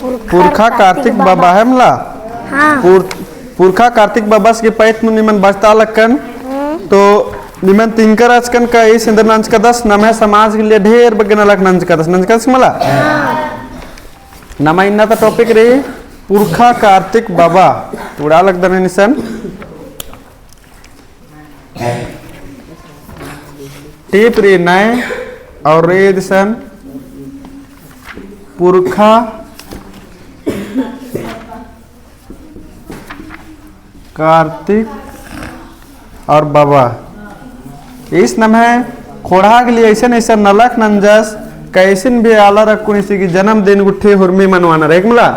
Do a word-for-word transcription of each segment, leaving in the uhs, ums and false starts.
पुरखा पुरखा कार्तिक कार्तिक बाबा बाबा। है मला? हाँ। पुर-, पुरखा कार्तिक बाबस गे पइत नू निमन बचता लक्कन। हम्म। तो निमन तिंकर अचकन का ईस एन्देर नंजकदस, नम्है समाज के लिए ढेर बग्गे नलख नंजकदस, नंजकदस मला? हाँ। नमा इन्ना ता topic रई पुरखा कार्तिक बाबा। उड़ा लगदन इसन। टीप रई नय और रे दिसन पुरखा कार्तिक और बाबा। ईस नम्है ख़ोंड़हा के लिए अइसन अइसन नलख नंजस, कैसिन भी आलर अक्कुन ईस गही जन्मदिन गुट्ठी हुरमी मनवानर, है मला?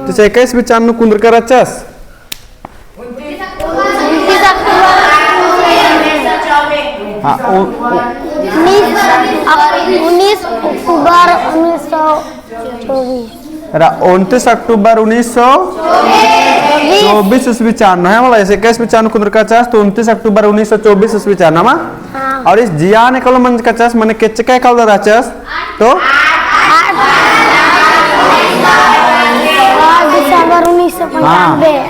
तो से इक्कीस बिचान नू कुन्दरका रहचस। उनतीस अक्टूबर। हाँ, उ-, उ-, उन्नीस अक-, उन्नीस अक्टूबर उन्नीस सौ चौबीस। रा-, उनतीस अक्टूबर उन्नीस सौ चौबीस ईस्वी चान, है मला? ऐसे इक्कीस बिचान नू कुन्दरका रहचस, तो उनतीस अक्टूबर उन्नीस सौ चौबीस ईस्वी चान, है मा? हाँ। और ईस जिया ने कलो मंजकदस, मने केचका कलो रहचस, तो? आठ दिसंबर उन्नीस सौ पंचानबे। हाँ।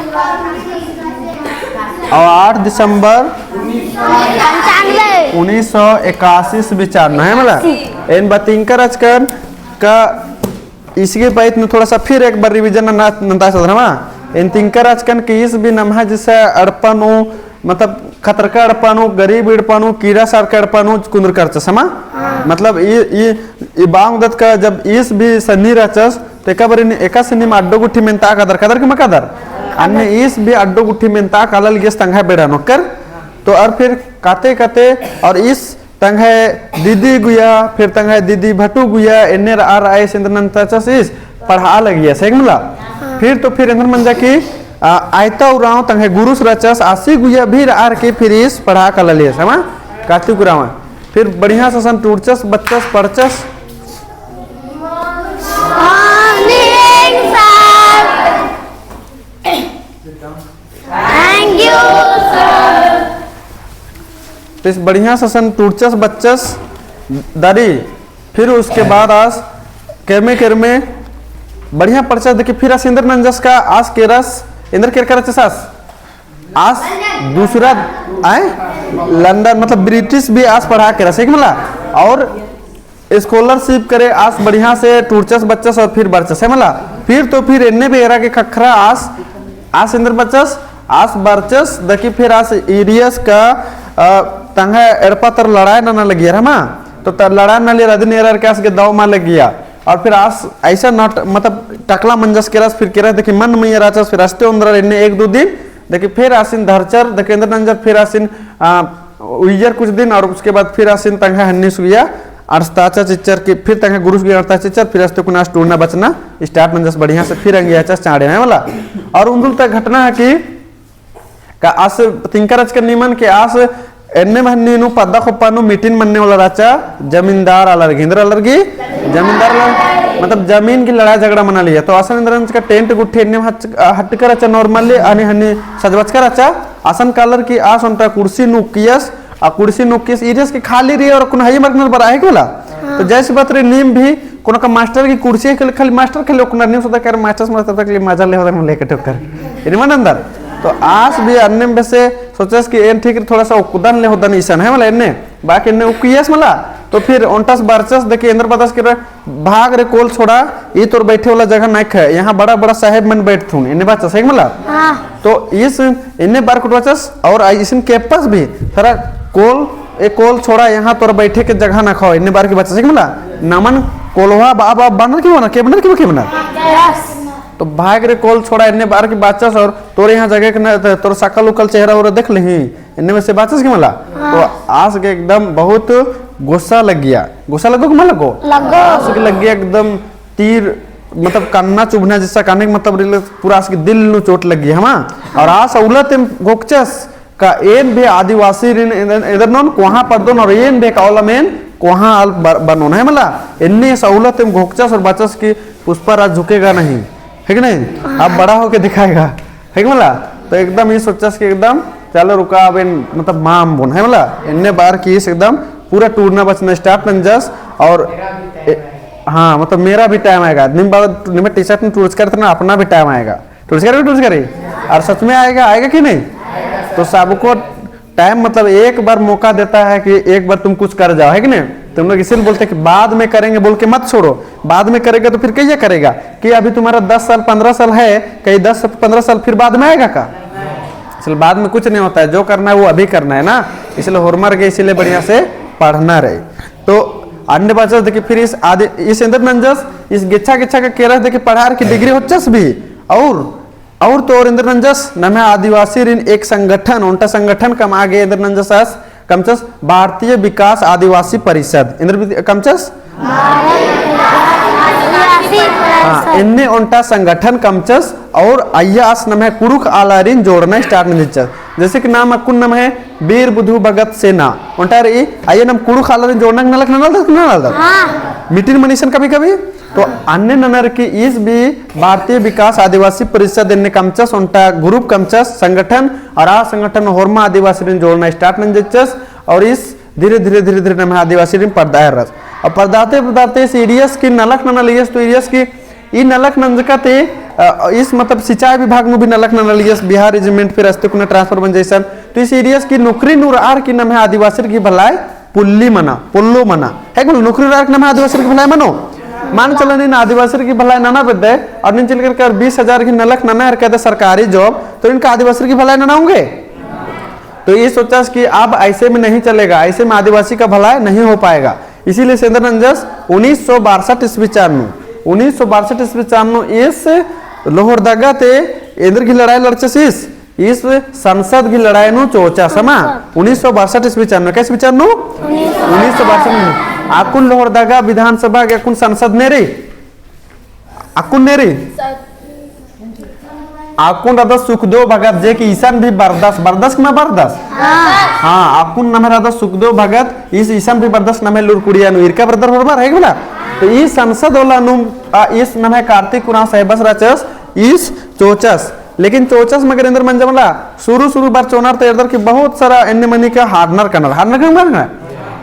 और आठ दिसंबर पंचानबे। उन्नीस सौ इक्यासी ईस्वी चान, है मला? इक्यासी। एन बा तिंकर अचकन का ईस गही पइत नू थोड़ा सा फिर एक बार revision नन्ना, नन्ता चल रहा। एन तिंकर अचकन कि ईस भी नम्है जैसे एड़पा नू, मतलब खतरका एड़पा नू, गरीब एड़पा नू, कीड़ा सारका एड़पा नू कुन्दरका रहचस, है मा? हाँ। मतलब ई, ई, ई बांग दत का जब ईस भी सन्नी रहचस, तो एका बारी नी, एकासे नीम अड्डो गुट्ठी मेन्ता कादर, कादर कि मा कादर? अन्ने ईस भी अड्डो गुट्ठी मेन्ता काला लगियस तंग्है बेड़ा नू कर। तो और फिर काते काते और ईस तंग्है दीदी गुया, फिर तंग्है दीदी भटू गुया, एन्ने रआ रआ ईस एन्देर नन्ता रहचस ईस पढ़आ लगियस, है मला? हाँ। फिर तो फिर एन्देर मंजा कि, आ, आयता उराँव तंग्है गुरुस रहचस, आसी गुया भी रअर की फिर ईस पढ़आ काला लगियस, है मा? कार्तिक उराँव। फिर बढ़िया से असन टूड़चस, बचचस, पढ़चस। Morning, sir. Thank you, sir. तो ईस बढ़िया से असन टूड़चस बचचस दरी, फिर उसके बाद आस केरमे केरमे बढ़िया पढ़चस देखी, फिर आस एन्देर नंजस का आस केरस, एन्देर केरका रहचस आस, आस दूसरा, आय, लंदन, मतलब ब्रिटिश भी आस पढ़आ केरस, है मला? और scholarship करे आस बढ़िया से टूड़चस बचचस और फिर बरचस, है मला? फिर तो फिर एन्ने भी एरा के ख़क्खरा आस, आस एन्देर बरचस, आस बरचस देखी फिर आस ईरियस का, अ, तंग्है एड़पा तर लड़ाई नना लगियर, है मा? तो तर लड़ाई नना लगियर अदिन एरर के आस गे दव मल लगिया। और फिर आस ऐसा नट-, मतलब टकला मंजस केरस, फिर केरस देखी मन मइय्याँ रहचस, फिर अस्ते ओन्द्रर एन्ने एक दो दिन देखी फिर आसिन धरचर, देखी एन्देर नंजर फिर आसिन, आ, उइयर कुछ दिन और उसके बाद फिर आसिन तंग्है हन्नीस गुया अंड़सताचा चिच्चर की, फिर तंग्है गुरुस गुया अंड़सताचा चिच्चर, फिर अस्ते कुना आस टूड़ना बचना start नंजस बढ़िया से, फिर अंगियाचस चाँड़े, है मला? और उन्दुल ता घटना है कि का आस तिंकर अचकन निमन के आस एन्ने हन्नी नू पद्दा खोप्पा नू meeting मन्ने वाला रहचा, जमींदार आलर गे, एन्देर आलर गे, जमींदार आलर, मतलब जमीन की लड़ाई झगड़ा मना लिया। तो असन एन्देर नंजका tent गुट्ठी एन्ने हट-, हटकर रहचा normally, अन्ने हन्नी सजबचकर रहचा, असन कालर की आस ओन्टा कुर्सी नू उक्कियस, आ कुर्सी नू उक्कियस, ईरियस के खाली रई और कुन हई मरकनर बरआ, है मला? हाँ। तो जैसे बात रई नीम भी कोनो का मास्टर की कुर्सी के खाली मास्टर के लोग ना नीम सोचा कर मास्टर से मास्टर तक ले मजा ले होदन लेके ठोकर। इन्ने मन अंदर। तो आस भी अन्नेम बेसे सोचस कि एन ठीक थोड़ा सा उक्कदन ले होदन इसन, है मला? एन्ने बाकी एन्ने उक्कियस मला। तो फिर ओन्टस बरचस देखी एन्देर बअदस कि रे भाग रे कोल छोड़ा, ई तोर बैठे वाला जगह नखे, यहाँ बड़ा बड़ा साहेब मन बैठथुन, एन्ने बाचस, है मला? हाँ। तो ईस एन्ने बअर कुटवाचस और आई इसन केप्पस भी, थरा कोल, ए कोल छोड़ा, यहाँ तोर बैठे के जगह नखो, एन्ने बअर की बाचस, है मला? नमन कोल्हा बा-, बा-, बअनर की बअनर, के बअनर की बा-, के बअनर? Yes। तो भाग रे कोल छोड़ा, एन्ने बअर की बाचस और तोर यहाँ जगह के न, त-, तोर सकल उकल चेहरा उरा देख लेही, एन्ने बेसे बाचस की मला? हाँ। तो आस के एकदम बहुत गुस्सा लग्गिया। गुस्सा लग्गो कि मल लग्गो? लग्गो। आस के लग्गिया एकदम तीर, मतलब कन्ना चुभना जैसा कहने का मतलब रिले पूरा आस के दिल नू चोट लग्गिया, है मा? और आस उल्ला तेम घोकचस का एन भी आदिवासी रिन एन्देर, एन्देर नोन कोहाँ पद्दोन और एन भी कावला मेन कोहाँ आल ब-, बअनोन, है मला? एन्ने आस उल्ला तेम घोकचस और बाचस कि पुष्पा राज झुकेगा नहीं, है कि नहीं? अब बड़ा होके दिखाएगा। है कि मला? तो एकदम ई सोचस कि एकदम चलो रुका अब एन, मतलब माम बोन, है मला? एन्ने बअर की ईस एकदम पूरा टूड़ना बचना start नंजस और ए-, हाँ, मतलब मेरा भी टाइम आएगा। निम बाबा, निम T-shirt में टूड़चकर इतना अपना भी टाइम आएगा। टूड़चकर भी टूड़चकर ही। और सच में आएगा, आएगा कि नहीं? तो सबको टाइम, मतलब एक बार मौका देता है कि एक बार तुम कुछ कर जाओ, है कि नहीं? तुम लोग इसीलिए बोलते हैं कि बाद में करेंगे बोल के मत छोड़ो। बाद में करेगा तो फिर कहिया करेगा? कि अभी तुम्हारा दस साल, पन्द्रह साल है, कहीं दस पन्द्रह साल फिर बाद में आएगा का? इसलिए बाद में कुछ नहीं होता है, जो करना है वो अभी करना है ना। इसलिए होरमर के इसीलिए बढ़िया से पढ़ना रहे। तो अन्य बाचस देखिए, फिर इस आदि, इस एन्देर नंजस, इस गेच्छा गेच्छा का केरस देखिए, पढ़ार की डिग्री होचस भी। और, और तो और एन्देर नंजस, नम्है आदिवासीरिन एक संगठन, ओन्टा संगठन कमआ गे एन्देर नंजस आस, कमचस भारतीय विकास आदिवासी परिषद। एन्देर भी कमचस? आदिवासी हाँ, परिषद। एन्ने ओन्टा संगठन कमचस और अइय्या आस नम्है कुँड़ुख़ आलारिन जोड़ना start नंजस। जैसे कि नाम अक्कुन नम्है बीर बुधु भगत सेना। ओन्टा रई, अइय्या नम कुँड़ुख़ आलारिन जोड़ना नलख ननालदत, ननालदत? हाँ। Meeting मनीसन कभी कभी? तो अन्ने ननर की इस भी भारतीय विकास आदिवासी परिषद एन्ने कमचस, ओन्टा group कमचस, संगठन, और आ संगठन होरमा आदिवासीरिन जोड़ना start नंजस, और इस धीरे धीरे धीरे धीरे नम्है आदिवासीरिन परदाय रस। और परदाते परदाते इस ईड़ियस की नलख नना लगियस, तो ईड़ियस की ई नलख नंजका ते, अ, इस मतलब सिंचाई विभाग नू भी नलख नना लगियस, बिहार regiment फिर अस्ते कुना transfer मंजस असन। तो इस ईड़ियस की नौकरी नू रअर की नम्है आदिवासीर की भलाई पुल्ली मना, पुल्लो मना। है कि मतलब नौकरी नू रअर की नम्है आदिवासीर की भलाई मनो? मान चला नीन आदिवासीर की भलाई नना बेद्दय, और नीन चिलकर कर बीस हजार की नलख नना हेलरकय सरकारी job, तो इनका आदिवासीर की भलाई नना ओंगे? तो ई सोचस कि अब ऐसे में नहीं चलेगा, ऐसे में आदिवासी का भलाई नहीं हो पाएगा। इसीलिए एन्देर नंजस उन्नीस सौ बासठ ईस्वी चान नू, उन्नीस सौ बासठ ईस्वी चान नू इस लोहरदगा ते एन्देर की लड़ाई लड़चस इस, इस संसद की लड़ाई नू चोचस, समा? उन्नीस सौ बासठ ईस्वी चान नू, कई ईस्वी चान नू? उन्नीस सौ बासठ नू। अक्कुन लोहरदगा विधानसभा गे अक्कुन संसद नेरी? अक्कुन नेरी? अक्कुन रअदस सुखदेव भगत जे कि इसन भी बरदस, बरदस कि मा बरदस? हाँ। हाँ, अक्कुन नम्है रअदस सुखदेव भगत, इस इसन भी बरदस नम्है लूरकुड़िया नू, ईरका बरदर होरमर, है कि मला? तो ई संसद वाला नू, आ, इस नम्है कार्तिक उराँव साहेबस रहचस, इस चोचस, लेकिन चोचस मगर एन्देर मंजा मला, शुरू शुरू बार चोनर तो एरदर की बहुत सारा एन्ने मनी का हारनर कनर, हारनर कनर ना?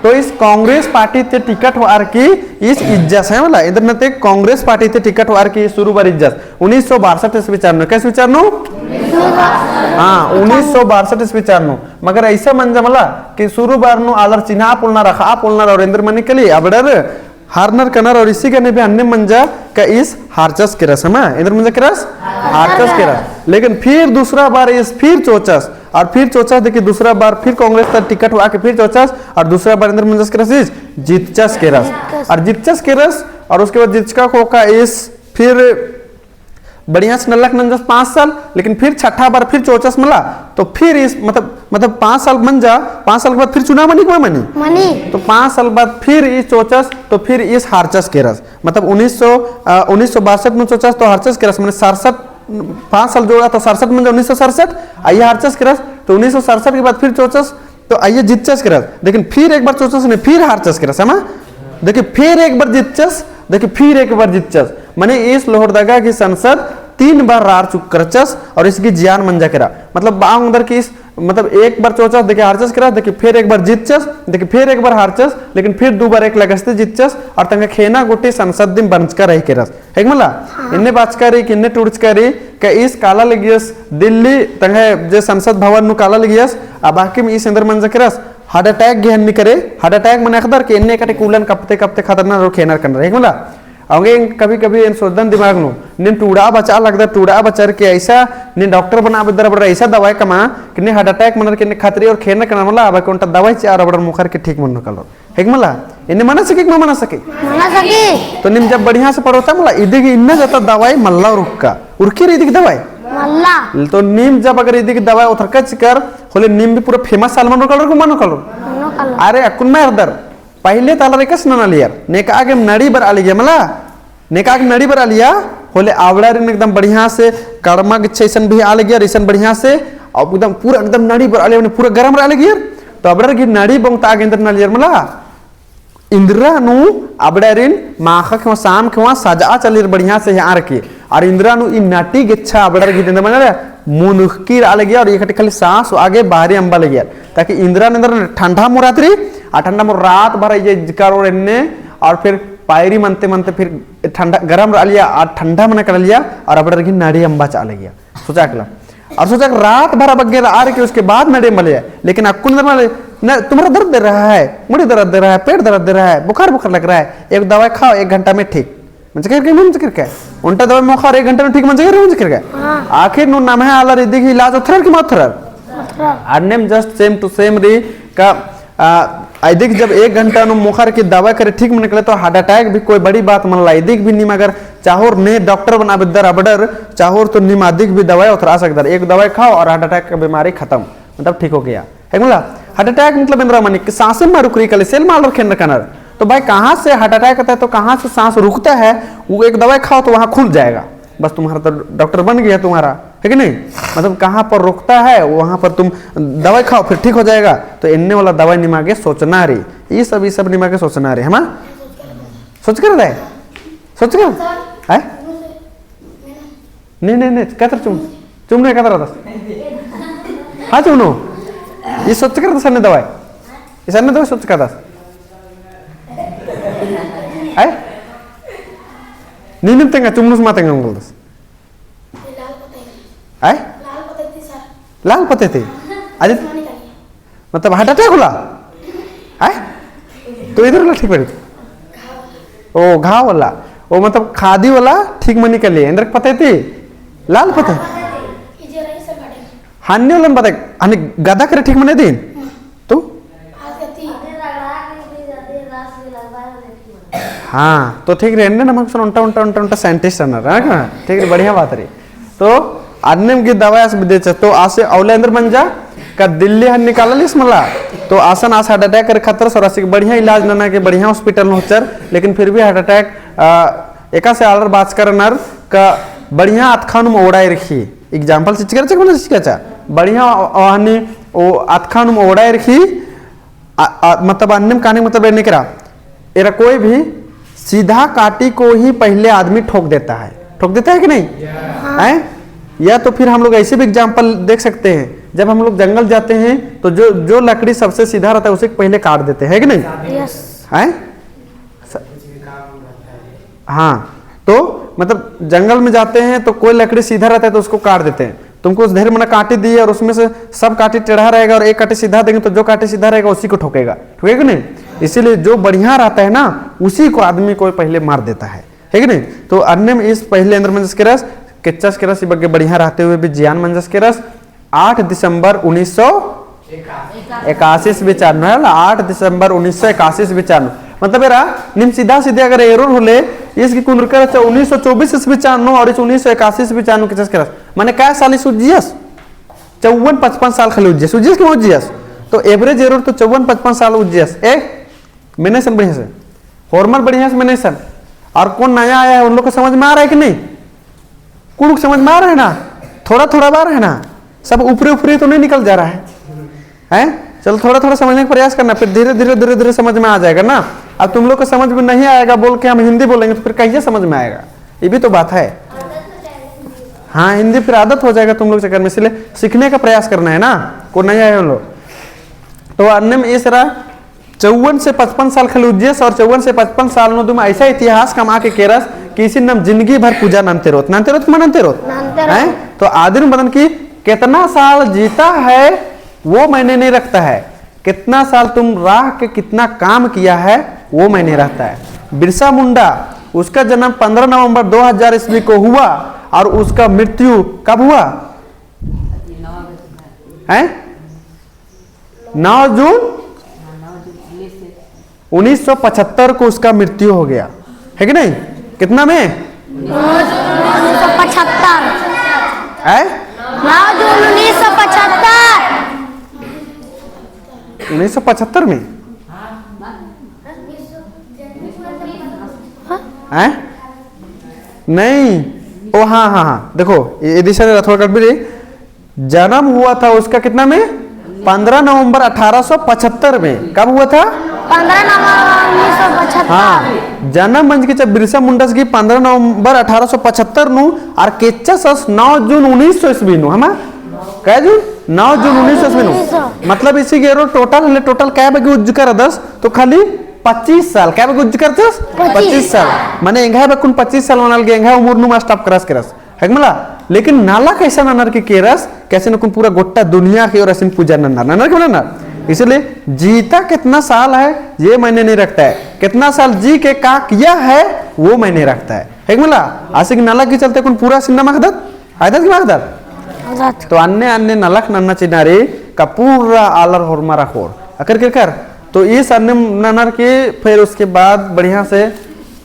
तो इस कांग्रेस पार्टी ते टिकट होअर की इस इज्जस है मला, एन्देर नते कांग्रेस पार्टी ते टिकट होअर की शुरू बार इज्जस, उन्नीस सौ बासठ ईस्वी चान नू, कई ईस्वी चान नू? हाँ, उन्नीस सौ बासठ ईस्वी चान नू। मगर ऐसा मंजा मला कि शुरू बार नू आलर चिन्हा पोल्लनर, अख़आ पोल्लनर और एन्देर मनी कली अबड़र हारनर कनर और इसी गने भी अन्ने मंजा का इस हारचस केरस, है मा? एन्देर मंजा केरस? हारचस केरस। लेकिन फिर दूसरा बार इस फिर चोचस, और फिर चोचस देखिए, दूसरा बार फिर कांग्रेस ता टिकट होआ के फिर चोचस, और दूसरा बार एन्देर मंजस केरस इस जितचस केरस। और जितचस केरस, और उसके बाद जितचका ख़ोख़ा इस फिर बढ़िया से नलख नंजस पाँच साल, लेकिन फिर छठा बार फिर चोचस मला, तो फिर इस, मतलब, मतलब, पाँच साल मंजा, पाँच साल के बाद फिर चुनाव मनी कि मा मनी? मनी। तो पाँच साल बाद फिर इस चोचस, तो फिर इस हारचस केरस। मतलब, उन्नीस सौ, अ, उन्नीस सौ बासठ नू चोचस, तो हारचस केरस, मने सड़सठ, पाँच साल जोड़ा तो सड़सठ मंजा, उन्नीस सौ सड़सठ, अइय्या हारचस केरस, तो उन्नीस सौ सड़सठ के बाद फिर चोचस, तो अइय्या जितचस केरस, लेकिन फिर एक बार चोचस ने फिर हारचस केरस, है मा? देखिए, फिर एक बार जितचस, देखिए, फिर एक बार जितचस। मने इस लोहरदगा की संसद तीन बार रअर चुकरचस और इसकी जियान मंजा केरा। मतलब, बआ ओंगदर की इस, मतलब, एक बार चोचस, देखिए, हारचस केरस, देखिए, फिर एक बार जितचस, देखिए, फिर एक बार हारचस, लेकिन फिर दू बार एक लगस ती जितचस और तंग्है खेना गूटी संसद दिम बरचका रई केरस। है कि मला? हाँ। एन्ने बाचका रई कि एन्ने टूड़चका रई कि इस काला लगियस दिल्ली तंग्है जे संसद भवन नू काला लगियस, अबकी में इस एन्देर मंजा केरस, heart attack गे हन्नी करे, heart attack मने अख़दर कि एन्ने कटे कूलन कपते कपते खतरनाक रो खेनर कनर, है कि मला? औंगे कभी कभी एन सोचदन दिमाग नू, नीन टूड़ा बचा लगदर, टूड़ा बचर के ऐसा, नीन डॉक्टर बना बेद्दर बड़ा ऐसा दवाई कमा कि नीन heart attack मनर के नीन खतरी और खेनर कनर मला, अबकी ओन्टा दवाई चिआ और बड़ा मुखर के ठीक मनो कालो। है कि मला? एन्ने मना सके कि मा मना सके? मना सके। तो नीम जब बढ़िया से पढ़ोता मला, इदी गे इन्ना जाता दवाई मल्ला उरखा। उरखी रई इदी गे दवाई? मल्ला। तो नीम जब अगर इदी गे दवाई उतरका चिकर, होले नीम भी पूरा famous आलर मनो कालोर कि मनो कालोर? मनो कालोर। अरे अक्कुन मा एरदर। पहिले ता आलर एकासे ननालियर। नेका गे नड़ी बरआ लगिया मला। नेका गे नड़ी बरआ लगिया, होले अबड़ारिन एकदम बढ़िया से कड़मा गिच्छा इसन भी आ लगियर, इसन बढ़िया से, और एकदम पूरा एकदम नड़ी बरआ लगिया, मने पूरा गरम रआ लगियर। तो अबड़ार गे नड़ी बोंगता गे एन्देर ननालियर मला। इन्द्रा नू अबड़ारिन माख़ा खेवा, साम खेवा सजआ चलियर बढ़िया से हेअर की। और इन्द्रा नू ई नटी गेच्छा अबड़ार गे एन्देर मना मुनुखकी रआ लगिया और एकटी खाली साँस आगे बाहरी अम्बा लगिया। ताकि इन्द्रा नू एन्देर ठंडा मोर रात रई, आ ठंडा मोर रात भर ये जिकर और एन्ने और फिर पायरी मनते मनते फिर ठंडा, गरम रआ लगिया, आ ठंडा मना कर लिया, और अबड़र गही नड़ी अम्बा चआ लगिया। सोचा एकला। और सोचा कि रात भर अबग्गे रअर कि उसके बाद नड़ी अम्बा लिया। लेकिन अक्कुन दर माले, "न, तुम्हारा दर्द दे रहा है, मुड़ी दर्द दे रहा है, पेट दर्द दे रहा है, बुखार बुखार लग रहा है, एक दवाई खाओ, एक घंटा में ठीक।" मंजकर के, मंजकर के? ओन्टा दवाई मोख़ा और एक घंटा में ठीक मंजकर, मंजकर के? हाँ। आखिर नू नम्है आलर इदी गही इलाज ओथरर कि मल ओथरर? ओथरर। अन्नेम just same to same रई का आ, इदी गही जब एक घंटा नू मोख़र की दवाई करे ठीक मना कले तो heart attack भी कोई बड़ी बात मल्ला। इदी गही भी नीम अगर चाहोर ने डॉक्टर बना बेद्दर अबड़र, चाहोर तो नीम अदी गही भी दवाई ओथरा सकदर। एक दवाई खाओ और heart attack का बीमारी खतम, मतलब ठीक हो गया। है मला? Heart attack मतलब एन्दरा मनी कि सांसेम मा रुकरई कले सेल मालर खेन रकनर। तो भाई कहाँ से heart attack आता है, तो कहाँ से सांस रुकता है, वो एक दवाई खाओ तो वहाँ खुल जाएगा। बस तुम्हारा तो डॉक्टर बन गया तुम्हारा, है कि नहीं? मतलब कहाँ पर रुकता है, वहाँ पर तुम दवाई खाओ, फिर ठीक हो जाएगा। तो एन्ने वाला दवाई निमा गे सोचना रई, ये सब, ये सब निमा गे सोचना रई, है ना? सोचकर रहे? सोचकर? है? नहीं, नहीं, नहीं, कहतर चुम, चुमनो कहतर दस। हाँ, चुमनो। ये सोचकर दस अन्ने दवाई। इस अन्ने दवाई सोचकर दस। है? नीनिम तेंगा, चुमनुस मा तेंगा, उंगल दस। लाल पतई। आय? लाल पतई थी, सर। लाल पतई थी? हाँ, अरे, आसमानी कलर। मतलब heart attack होला? आय? तो इधर वाला ठीक बड़ी। घाव। ओ, घाव वाला। ओ, मतलब खादी वाला ठीक मनी कली। एन्दर पतई थी? लाल पतई। ई जे रही सर बड़े। हन्ने वाला पतई, हन्ने गदा करे ठीक मनी दिन? हाँ। तो? हाँ, तो ठीक रई, एन्ने नमक सन ओन्टा, ओन्टा, ओन्टा, ओन्टा scientist रअनर, है ना? ठीक रई, बढ़िया बात रई। तो अन्नेम गही दवाई आस बिदेचस, तो आसे अउला एन्दर मंजा, का दिल्ली हन निकालालिस मला, तो आसन आस heart attack करे खतरस और आसिक बढ़िया इलाज नना गे बढ़िया hospital नू होचर, लेकिन फिर भी heart attack, आ, एकासे आलर बाचकर रअनर का बढ़िया अतखानुम ओड़ाय रखी। Example चिचकर चक मतलब चिचकर चा। बढ़िया ओ, ओ हनी ओ अतखानुम ओड़ाय रखी। आ, आ, मतलब अन्नेम कहने का मतलब एन्ने केरा, एरा कोई भी सीधा काटी को ही पहले आदमी ठोक देता है। ठोक देता है कि नहीं? हाँ। हैं? या तो फिर हम लोग ऐसे भी example देख सकते हैं, जब हम लोग जंगल जाते हैं तो जो, जो लकड़ी सबसे सीधा रहता है उसे पहले काट देते हैं, है कि नहीं? Yes। हैं? स-, हाँ, तो मतलब जंगल में जाते हैं तो कोई लकड़ी सीधा रहता है तो उसको काट देते हैं। तुमको उस ढेर मना काटी दी है और उसमें से सब काटी टेढ़ा रहेगा और एक काटी सीधा देंगे तो जो काटी सीधा रहेगा उसी को ठोकेगा, ठोकेगा कि नहीं? इसीलिए जो बढ़िया रहता है ना, उसी को आदमी को पहले मार देता है, है कि नहीं? तो अन्नेम इस पहले एन्दर मंजस केरस, केच्चस केरस, ई बग्गे बढ़िया रहते हुए भी जियान मंजस केरस, आठ दिसंबर उन्नीस सौ इक्यासी ईस्वी चानू, है ना? आठ दिसंबर उन्नीस सौ इक्यासी ईस्वी चानू। मतलब एरा, नीम सीधा सीधे अगर एरोर होले, ईस गही कुन्दुरकर अच्छा उन्नीस सौ चौबीस ईस्वी चानू और ईस उन्नीस सौ इक्यासी ईस्वी चानू केच्चस केरस। माने कै साल ईस उज्जियस? चौवन पचपन साल खाली उज्जियस। उज्जियस कि मल उज्जियस? तो average एरोर तो चौवन पचपन साल उज्जियस। ए, मेने सन बढ़िया से। होरमर बढ़िया से मेने सन। और कौन नया आया है, उन लोग को समझ में आ रहा है कि नहीं? कुँड़ुख़ समझ में आ रहा है ना? थोड़ा थोड़ा आ रहा है ना? सब ऊपरे ऊपरे तो नहीं निकल जा रहा है, हैं? चलो, थोड़ा थोड़ा समझने का प्रयास करना, फिर धीरे धीरे, धीरे धीरे समझ में आ जाएगा ना। अब तुम लोग को समझ में नहीं आएगा बोल के हम हिंदी बोलेंगे तो फिर कैसे समझ में आएगा? ये भी तो बात है। हाँ, हिंदी फिर आदत हो जाएगा तुम लोग चक्कर में, इसलिए सीखने का प्रयास करना है ना, को नहीं आए उन लोग। तो अन्नेम ईस एरा चौवन से पचपन साल खाली उज्जियस और चौवन से पचपन साल नू दुम ऐसा इतिहास कमआ के केरस कि इसिन नाम जिंदगी भर पूजा नन्ते रओत, नन्ते रओत, मल नन्ते रओत? नन्ते रओत। हैं? तो आदिन बअदन कि कितना साल जीता है, वो मायने नहीं रखता है, कितना साल तुम रह के कितना काम किया है, वो मायने रहता है। बिरसा मुंडा, उसका जन्म पन्द्रह नवंबर दो हज़ार ईस्वी को हुआ और उसका मृत्यु कब हुआ? हैं? नौ जून उन्नीस सौ पचहत्तर को उसका मृत्यु हो गया, है कि नहीं? कितना में? उन्नीस सौ पचहत्तर। हैं? नौ जून उन्नीस सौ पचहत्तर। उन्नीस सौ पचहत्तर में? हैं? नहीं। ओ हाँ, हाँ, हाँ। देखो, ये, ये दिशा ने थोड़ा गड़बड़ी। जन्म हुआ था उसका कितना में? पन्द्रह नवंबर अठारह सौ पचहत्तर में। कब हुआ था? पन्द्रह नवंबर उन्नीस सौ पचहत्तर। हाँ, जन्म मंजकी चा बिरसा मुंडस गही पन्द्रह नवंबर अठारह सौ पचहत्तर नू, और केच्चस नौ जून उन्नीस सौ ईस्वी नू, है ना? कै जून? नौ जून उन्नीस सौ ईस्वी नू। उन्नीस सौ। मतलब इसी गे एरो total हले, total कै बग्गे उज्जकर रअदस, तो खाली पच्चीस साल, कै बग्गे उज्ज करचस? पच्चीस। पच्चीस साल। माने एंग्है बक्कुन पच्चीस साल मना लगे, एंग्है उमुर नू मास टप करस केरस। है मला? लेकिन नलख ऐसा ननर की केरस, कैसे नकुन पूरा गोट्टा दुनिया की ओर असिन पूजा ननर। ननर की ननर? इसलिए जीता कितना साल है, ये मायने नहीं रखता है। कितना साल जी के का किया है, वो मायने रखता है। है मला? आसिक नलख की चलते कुन पूरा सिन्ना मखदत? आयदत की मखदत? आयदत। तो अन्ने अन्ने नलख नन्ना चिनारी का पूरा आलर होरमा रखोर। अकर किरकर? तो इस अन्ने ननर की फिर उसके बाद बढ़िया से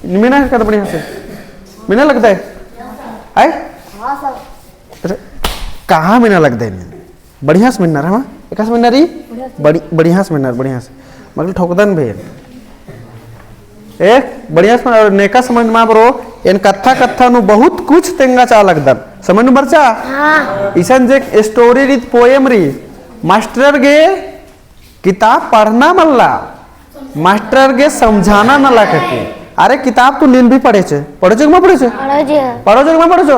मिना कर बढ़िया से। मिना लगता है? आय? अरे, कहाँ मिना लगता है? बढ़िया से मिनर, हाँ? एका से मिनर ई? बढ़िया से। बढ़ि-, बढ़िया से मिनर, बढ़िया से। मतलब ठोकदन भी। एक बढ़िया से मिनर, और नेका समझ मा बरो, एन कत्था कत्था नू बहुत कुछ तेंगा चा लगदन। समझ नू बरचा? हाँ। इसन जे story रीत poem री, मास्टर गे किताब पढ़ना मल्ला, मास्टर गे समझाना नलख के। अरे किताब तो नीन भी पढ़ेचे, पढ़ेचो कि मा पढ़ेचो? पढ़ेचे। पढ़ेचो कि मा पढ़ेचो?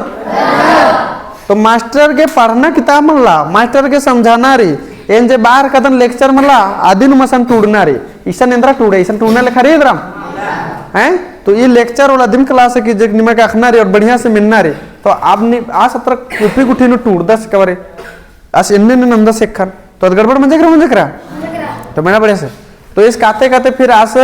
तो मास्टर गे पढ़ना किताब मल्ला, मास्टर गे समझाना री, एन जे बाहर कदन lecture मल्ला, अदिन मसन टूड़ना री, इसन एन्दरा टूड़े, इसन टूड़ना लेखा री एन्दरा। हैं? तो ई lecture वाला दिन class की जे निमा के अखना री और बढ़िया से मिन्ना री, तो अब नि-, आ सत्र कुपी गुठी नू टूड़दस कवरे। आस एन्ने ने नंदस एखन। तो अद गड़बड़ मंजा केरा, मंजा केरा? तो मेना बढ़िया से। तो इस काते काते फिर आस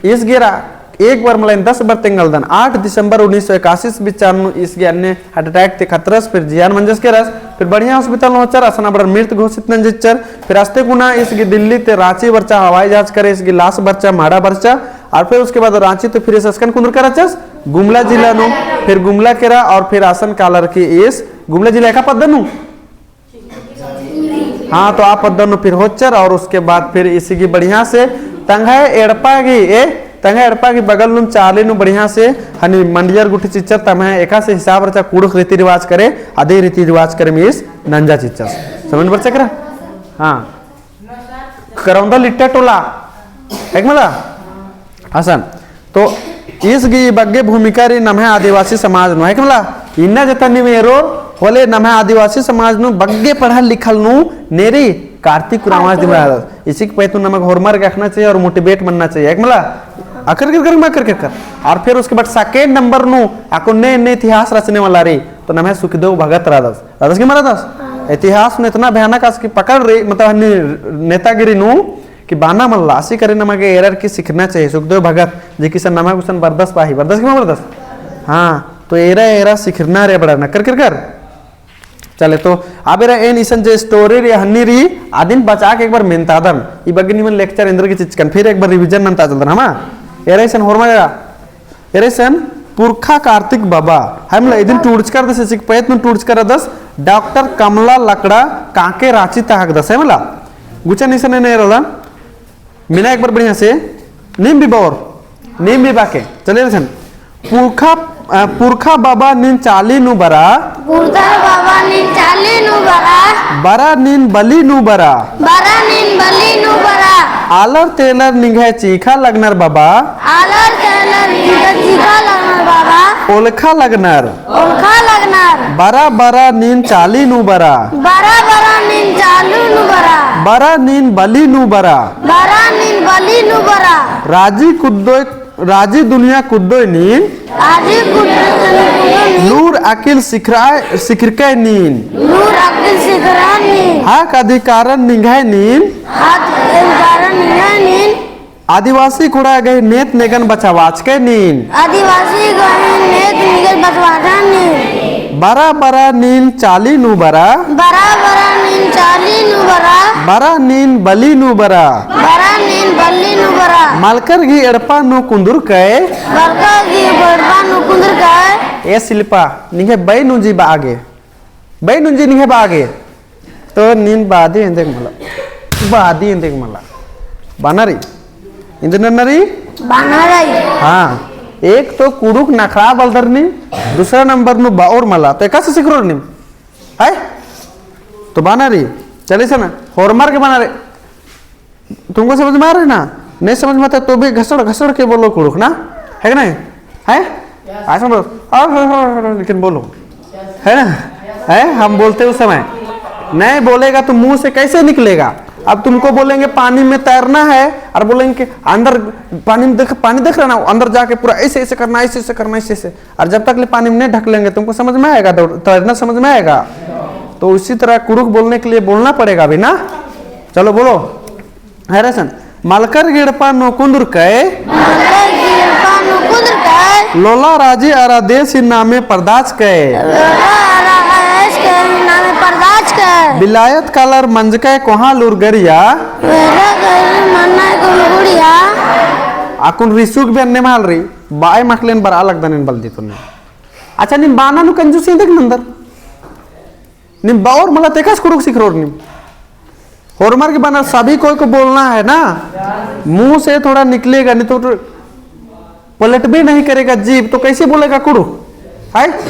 इस गेरा एक बार मलाइन दस बार तेंगलदन। आठ दिसंबर उन्नीस सौ इक्यासी बिच्चान इस गे अन्ने heart attack ती खतरस, फिर जियान मंजस केरस, फिर बढ़िया hospital नू होचर, असन अबड़र मृत घोषित नंजचर। फिर अस्ते कुना इस गे दिल्ली ते रांची बरचा हवाई जहाज करे, इस गे लाश बरचा, माड़ा बरचा, और फिर उसके बाद रांची ते फिर इस अस्कन कुंदुरका रहचस गुमला जिला नू, फिर गुमला केरा, और फिर असन कालर की इस गुमला जिला एका पद्दा नू हाँ, तो आ पद्दा नू फिर होचर और उसके बाद फिर इसी गी बढ़िया से तंग्है एड़पा गी, ए, तंग्है एड़पा गी बगल नू चाली नू बढ़िया से हनी मंडियर गुट्ठी चिच्चर तम्है एका से हिसाब रहचा कुँड़ुख़ रीति रिवाज करे, अदे रीति रिवाज करे में इस नंजा चिच्चस। समझ बरचा केरा? हाँ। करौंदा लिट्टा टोला, है कि मला? असन। तो इस गी बग्गे भूमिका री नम्है आदिवासी समाज नू, है कि मला? इन्ना जतन नीम एरोर होले नम्है आदिवासी समाज नू बग्गे पढ़ल लिखल नू नेरी कार्तिक उराँवस दिम रअदस। इसी के पहले तो नमक होरमर के अखना चाहिए और motivate मनना चाहिए, है कि मला? अकर कर कर, अकर कर कर। और फिर उसके बाद second number नू अक्कुन ने, ने इतिहास रचने वाला री, तो नम्है सुखदेव भगत रअदस। रअदस कि मल रअदस? इतिहास नू इतना भयानक आस की पकड़ री, मतलब हनी नेतागिरी नू, कि बाना मल्ला, आसी करे नमा गे एरर की सिखना चाहिए। सुखदेव भगत, जे कि सन नमा गुसन बरदस पाही, बरदस कि मल बरदस? हाँ, तो एरा, एरा सिखना रे बड़ा नकर कर कर। चले, तो अब एरा एन इसन जे story री, हन्नी री, आदिन बचा के एक बार मेनतादन। ई बग्गे निमन lecture एन्दर की चिच्चकन, फिर एक बार revision नन्ता चलदन, हमा? एरा इसन होरमा जगह। एरे सन पुरखा कार्तिक बाबा, है मला, इदिन टूड़चकर दस, इसी के पहले नू टूड़चकर दस, डॉक्टर कमला लकड़ा कांके राँची ता हकदस, है मला। गुचा निसन ने रलन, मिना एक बार बढ़िया से, नीम भी बओर, नीम भी बाके, चले सन। पुरखा, अ, पुरखा बाबा नीन चाली नू बरा। पुरखा बाबा नीन चाली नू बरा। बरा नीन बली नू बरा। बरा नीन बली नू बरा। आलर तेलर निंग्है चीखा लगनर बाबा। आलर तेलर निंग्है चीखा लगनर बाबा। ओलखा लगनर। ओलखा लगनर। बरा बरा नीन चाली नू बरा। बरा बरा नीन चाली नू बरा। बरा नीन बली नू बरा। बरा नीन बली नू बरा। राजी कुद्दोय राजी दुनिया कुद्दोय नीन। राजी कुद्दोय नीन। नूर अकिल सिखराय, सिखरकय नीन। नूर अकिल सिखरकय नीन। हक अधिकारन निंग्है नीन। हक अधिकारन निंग्है नीन। आदिवासी कुड़ा गही नेत नेगन बचाबाचकय नीन। आदिवासी गही नेत नेगन बचाबाचकय नीन। बरा बरा नीन चाली नू बरा। बरा बरा नीन चाली नू बरा। बरा नीन बली नू बरा। बरा नीन बली नू बरा। मलकर गही एड़पा नू कुन्दुरकय। मलकर गही एड़पा नू कुन्दुरकय। ए शिल्पा, निंग्है बई नू जी बआ गे। बई नू जी निंग्है बआ गे। तो नीन बादी एन्देक मला। बादी एन्देक मला। बाना री। इन्दर नन्ना री? बाना री। हाँ। एक तो कुँड़ुख़ नखरा बलदर नीम, दूसरा नंबर नू बओर मला। तो एकासे सिखरोर नीम? है? तो बाना री। चले से ना, होरमर के बाना री। तुमको समझ में आ रहा है ना? नहीं समझ में आता तो भी घसड़ घसड़ के बोलो कुँड़ुख़ ना, है कि नहीं? है? ऐसा बोलो, लेकिन बोलो, है ना? है? हम बोलते उस समय नहीं बोलेगा तो मुंह से कैसे निकलेगा? अब तुमको बोलेंगे पानी में तैरना है और बोलेंगे कि अंदर पानी में देख, पानी देख रहा ना, अंदर जाके पूरा ऐसे ऐसे करना, ऐसे ऐसे करना, ऐसे ऐसे। और जब तक ले पानी में नहीं ढक लेंगे, तुमको समझ में आएगा? दौड़-, तैरना समझ में आएगा? तो उसी तरह कुँड़ुख़ बोलने के लिए बोलना पड़ेगा भी ना। चलो बोलो। अरे सन, मलकर गेड़पा नू कुन्दुरकय। मलकर गेड़पा नू कुन्दुरकय। लोला राजी अरा देसिन नामे परदाचकय। लोला अरा देसिन नामे परदाचकय। बिलायत कालर मंजकय कोहाँ लूरगरिया। वेरा गरी मन्ना कुलगुड़िया। अक्कुन रिसुक भी अन्ने माल रई, बाय मखलेन बरआ लगदन एन बलदी तुन्ने। अच्छा, नीम बाना नू कंजूसी देख नंदर। नीम बओर मला तेकस कुँड़ुख़ सिखरोर नीम। होरमर के बना सभी कोई को बोलना है ना, मुँह से थोड़ा निकलेगा, नहीं तो पलट भी नहीं करेगा जीभ, तो कैसे बोलेगा कुँड़ुख़? है?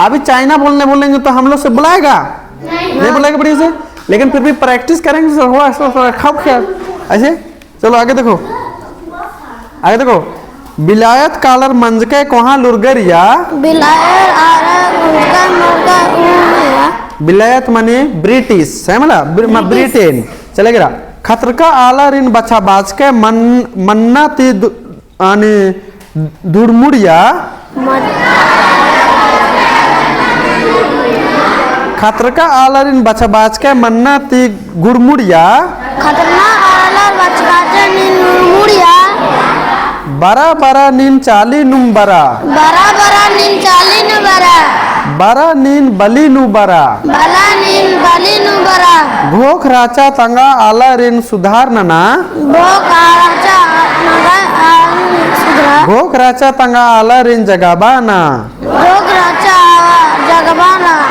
अभी चाइना बोलने बोलेंगे तो हम लोग से बुलाएगा? नहीं। नहीं बुलाएगा बढ़िया से, लेकिन फिर भी practice करेंगे, थोड़ा, थोड़ा, थोड़ा खाओ क्या? ऐसे? चलो आगे देखो, आगे देखो। बिलायत कालर मंजकय कोहाँ लूरगरिया। बिलायत आलर मंजकय मुर्गा उड़िया। बिलायत मने British, है मला? ब्रि-, म-, British। Britain। चले गिरा। खतरका आलारिन बछाबाचकय मन-, मन्ना ती दु-, आने धुड़मुड़िया। मत- खतरका आलारिन बछाबाचकय मन्ना ती गुड़मुड़िया। खतरना आलर बछाबाचकय नीन गुड़मुड़िया। बरा बरा नीन चाली नुम बरा। बरा बरा नीन चाली नुम बरा। बरा नीन बली नू बरा। बरा नीन बली नू बरा। घोख राचा तंगा आलारिन सुधार नना। घोख राचा तंगा आलारिन सुधार। घोख राचा तंगा आलारिन जगाबअना। घोख राचा जगाबअना।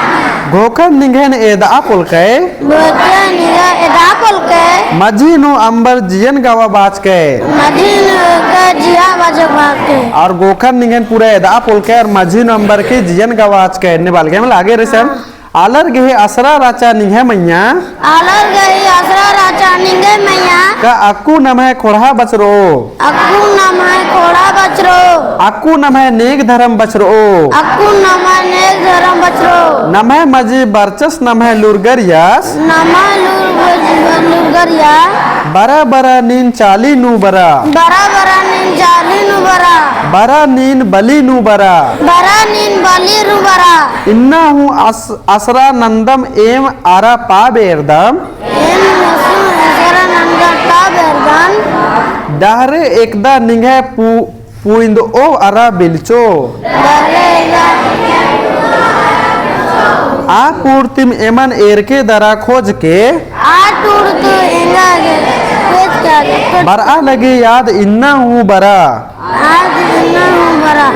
घोखन निंग्हैन एदआ पोलकय। घोखन निंग्हैन एदआ पोलकय। मझी नू अम्बर जियन गवाबाचकय। मझी नू अम्बर जियन गवाबाचकय। और घोखन निंग्हैन पूरा एदआ पोलकय और मझी नू अम्बर की जियन गवाबाचकय। एन्ने बलगे मला आगे रई सन। हाँ। आलर गही असरा राचा निंग्है मइय्याँ। आलर गही असरा राचा निंग्है मइय्याँ। का अक्कु नम्है खोंड़हा बछरो। अक्कु नम्है खोंड़हा बछरो। अक्कु नम्है नेग धरम बछरो। अक्कु नम्है नेग धरम बछरो। नम्है मझी बरचस नम्है लूरगरियस। नम्है लूर बछ-, लूरगरिया। बरा बरा नीन चाली नू बरा। बरा बरा नीन चाली नू बरा। बरा नीन बली नू बरा। बरा नीन बली नू बरा। इन्ना हूँ अस-, असरा नंदम एम अरा पा बेरदम। एम असरा नंदम पा बेरदम। डहरे एकदा निंग्है पु-, पुइंदओ अरा बिलचो। डहरे एकदा आ टूड़तिम एमन एरके दरा खोजके। आ टूड़तिम एंगा गे खोजके। बरआ लगी आद इन्ना हूँ बरा। आद इन्ना हूँ बरा।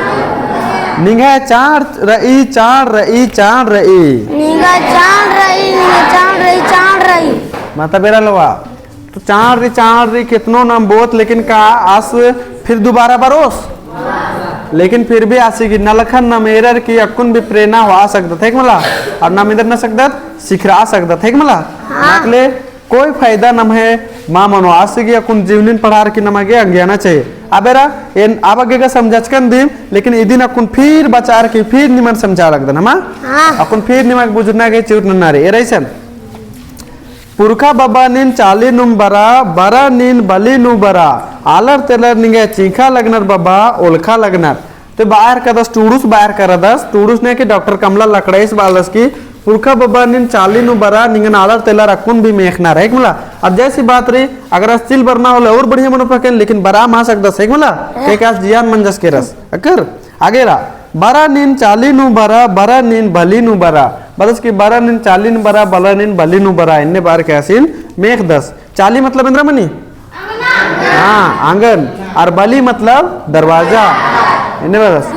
निंग्है चाड़ रई, चाड़ रई, चाड़ रई। निंग्है चाड़ रई, निंग्है चाड़ रई, चाड़ रई। माता बेरा लवा। तो चाड़ रई, चाड़ रई, केतनो नाम बोत, लेकिन का आस फिर दुबारा बरोस? लेकिन फिर भी आसी की नलखन नाम एरर की अक्कुन भी प्रेरणा होआ सकदत, है कि मला? और नाम एन्देर नना सकदत, सिखरआ सकदत, है कि मला? हाँ। नाकले कोई फायदा नम्है मा मनो, आसी की अक्कुन जीवनिन पढ़ार की नमा गे अंगियाना चाहिए। अबेरा एन आबा गे गा समझाचकन दिम, लेकिन इदिन अक्कुन फिर बचार की फिर निमन समझा लगदन, हमा? हाँ। अक्कुन फिर निमा गे बुझुरना गे चिउर नन्ना रई, एरा इसन। पुरखा बबा नीन चाली नुम बरा, बरा नीन बली नू बरा। आलर तेलर निंग्है चींखा लगनर बबा, ओलखा लगनर। ते बायर करदस टूड़ुस, बायर करदस टूड़ुस ने कि डॉक्टर कमला लकड़ाईस बालस की पुरखा बबा नीन चाली नू बरा, निंगन आलर तेलर अक्कुन भी मेखनर, है कि मला? अब जैसी बात रई, अगर आस चिल बरना होले और बढ़िया मनो पकेन, लेकिन बरआ मा सकदस, है कि मला? के कास जियान मंजस केरस। अकर आगे रा, बरा नीन चाली नू बरा, बरा नीन बली नू बरा। बदस की बरा नीन चाली नू बरा, बरा नीन बली नू बरा। एन्ने बार के आसिन मेखदस। चाली मतलब एन्दरा मनी? हाँ, आंगन। और बली मतलब दरवाजा। एन्ने बदस।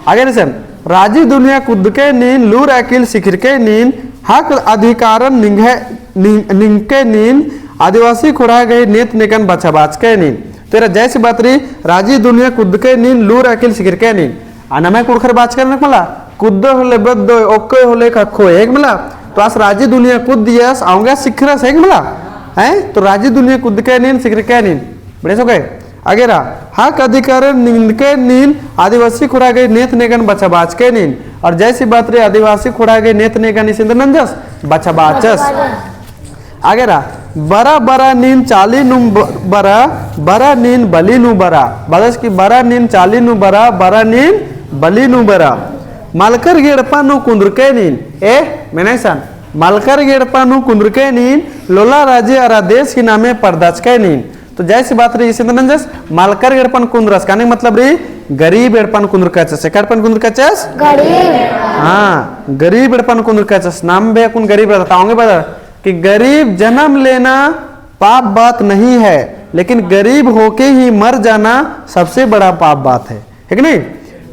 आगे रा सन, राजी दुनिया कुद्दके नीन, लूर अकिल सिखिरके नीन, हक अधिकारन निंग्है, निंग-, निंगके नीन, आदिवासी खोंड़हा गही नेत नेकन बछाबाचके नीन। तेरा जैसी बात रई, राजी दुनिया कुद्दके नीन, लूर अकिल सिखिरके नीन। आ नम्है कुँड़ुख़र बाचकर नक मला, कुद्दो होले बद्दो, ओक्को होले कक्खो, है कि मला? तो आस राजी दुनिया कुद्दियस, औंगे सिखरस, है कि मला? हैं? तो राजी दुनिया कुद्दके नीन, सिखरके नीन। बढ़िया से ओके? आगे रा, हक अधिकारन निंदके नीन, आदिवासी खोंड़हा गही नेत नेकन बछाबाचके नीन। और जैसी बात रई, आदिवासी खोंड़हा गही नेत नेकन इस एन्देर नंजस, बछाबाचस। आगे रआ, बरा बरा नीन चाली नू ब-, बरा, बरा नीन बली नू बरा। बदस कि बरा नीन चाली नू बरा, बरा नीन बली नू बरा। मलकर गे एड़पा नू कुन्दुरकय नीन। ए, मेना इसन, मलकर गे एड़पा नू कुन्दुरकय नीन, लोला राजी अरा देश ही नामे परदाचकय नीन। तो जाहिर सी बात रई, इसन नंजस, मलकर गे एड़पा नू कुन्दुरस, कहने का मतलब रई, गरीब एड़पा नू कुन्दुरकचस। एका एड़पा नू कुन्दुरकचस? गरीब। हाँ, गरीब एड़पा नू कुन्दुरकचस। नाम बे अक्कुन गरीब रअदत, ता औंगे बअदत कि गरीब जन्म लेना पाप बात नहीं है, लेकिन गरीब होके ही मर जाना सबसे बड़ा पाप बात है, है कि नहीं?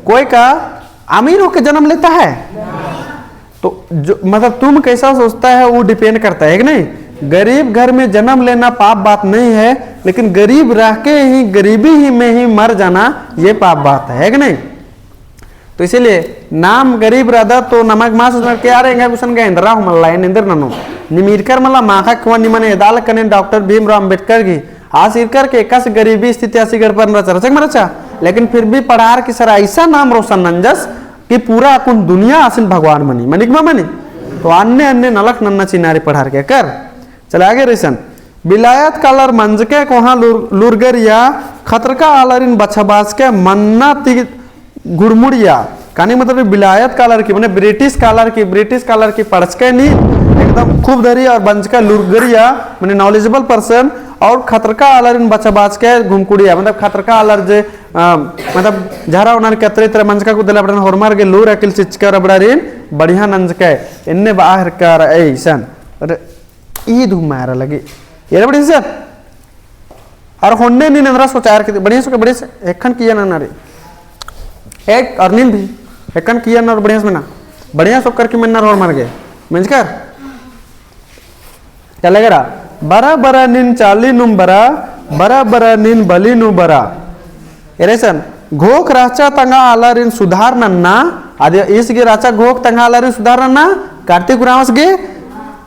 कोई का अमीर होके जन्म लेता है? तो जो, मतलब, तुम कैसा सोचता है, वो depend करता है, है कि नहीं? गरीब घर में जन्म लेना पाप बात नहीं है, लेकिन गरीब रह के ही, गरीबी ही में ही मर जाना, ये पाप बात है, है कि नहीं? तो इसीलिए नाम गरीब रअदत तो नमा गे मल सोचना कि अरे एंगा गुसन गा एन्दरा हूँ मल्ला, एन एन्देर ननोन। नीम ईरकर मला माखा खुआ निमन एदा लगनन डॉक्टर भीमराव अम्बेडकर गही। आस ईरकर के एकासे गरीबी स्थिति आसी गे एड़पन रहचा, रहचा कि मल रहचा? लेकिन फिर भी पढ़ार की सर ऐसा नाम रोशन नंजस कि पूरा अक्कुन दुनिया आसिन भगवान मनी, मनी कि मल मनी? तो अन्ने अन्ने नलख नन्ना चिन्हारी पढ़ार के कर। चला आगे रई इसन। बिलायत कालर मंजकय कोहाँ लुर-, लुरगरिया, खतरका आलारिन बछाबाचकय मन्ना ती गुड़मुड़िया। कहने का मतलब बिलायत कालर की, मने ब्रिटिश कालर की, ब्रिटिश कालर की पढ़चकय नीन एकदम खूब धरी और बंजकय लुरगरिया, मने knowledgeable person, और खतरका आलारिन बछाबाचकय घुमकुड़िया, मतलब खतरका आलर जे, अ, मतलब झरा ओनर के अतरे इतरे मंजका कुद्दला बटन होरमर गे लूर अकिल चिच्चकय और अबड़ारिन बढ़िया नंजकय, एन्ने बअर का रई इसन। अरे, ई धुमारा लगी। एरा बढ़िया से? और होन्ने नीन एन्दरा सोचा आर के, बढ़िया से, बढ़िया से, एखन किया ना ना रे। एक, और नीन भी, एखन किया ना और बढ़िया से मेना। बढ़िया से ओकर की मेना होरमर गे। मंजकर? चलेगा रा? बरा बरा नीन चाली नूम बरा, बरा बरा नीन बली नू बरा। एरा इसन, घोख रहचा तंगआ आलारिन सुधार नन्ना, आदि ईस गे रहचा घोख तंगआ आलारिन सुधार नन्ना, कार्तिक उराँवस गे,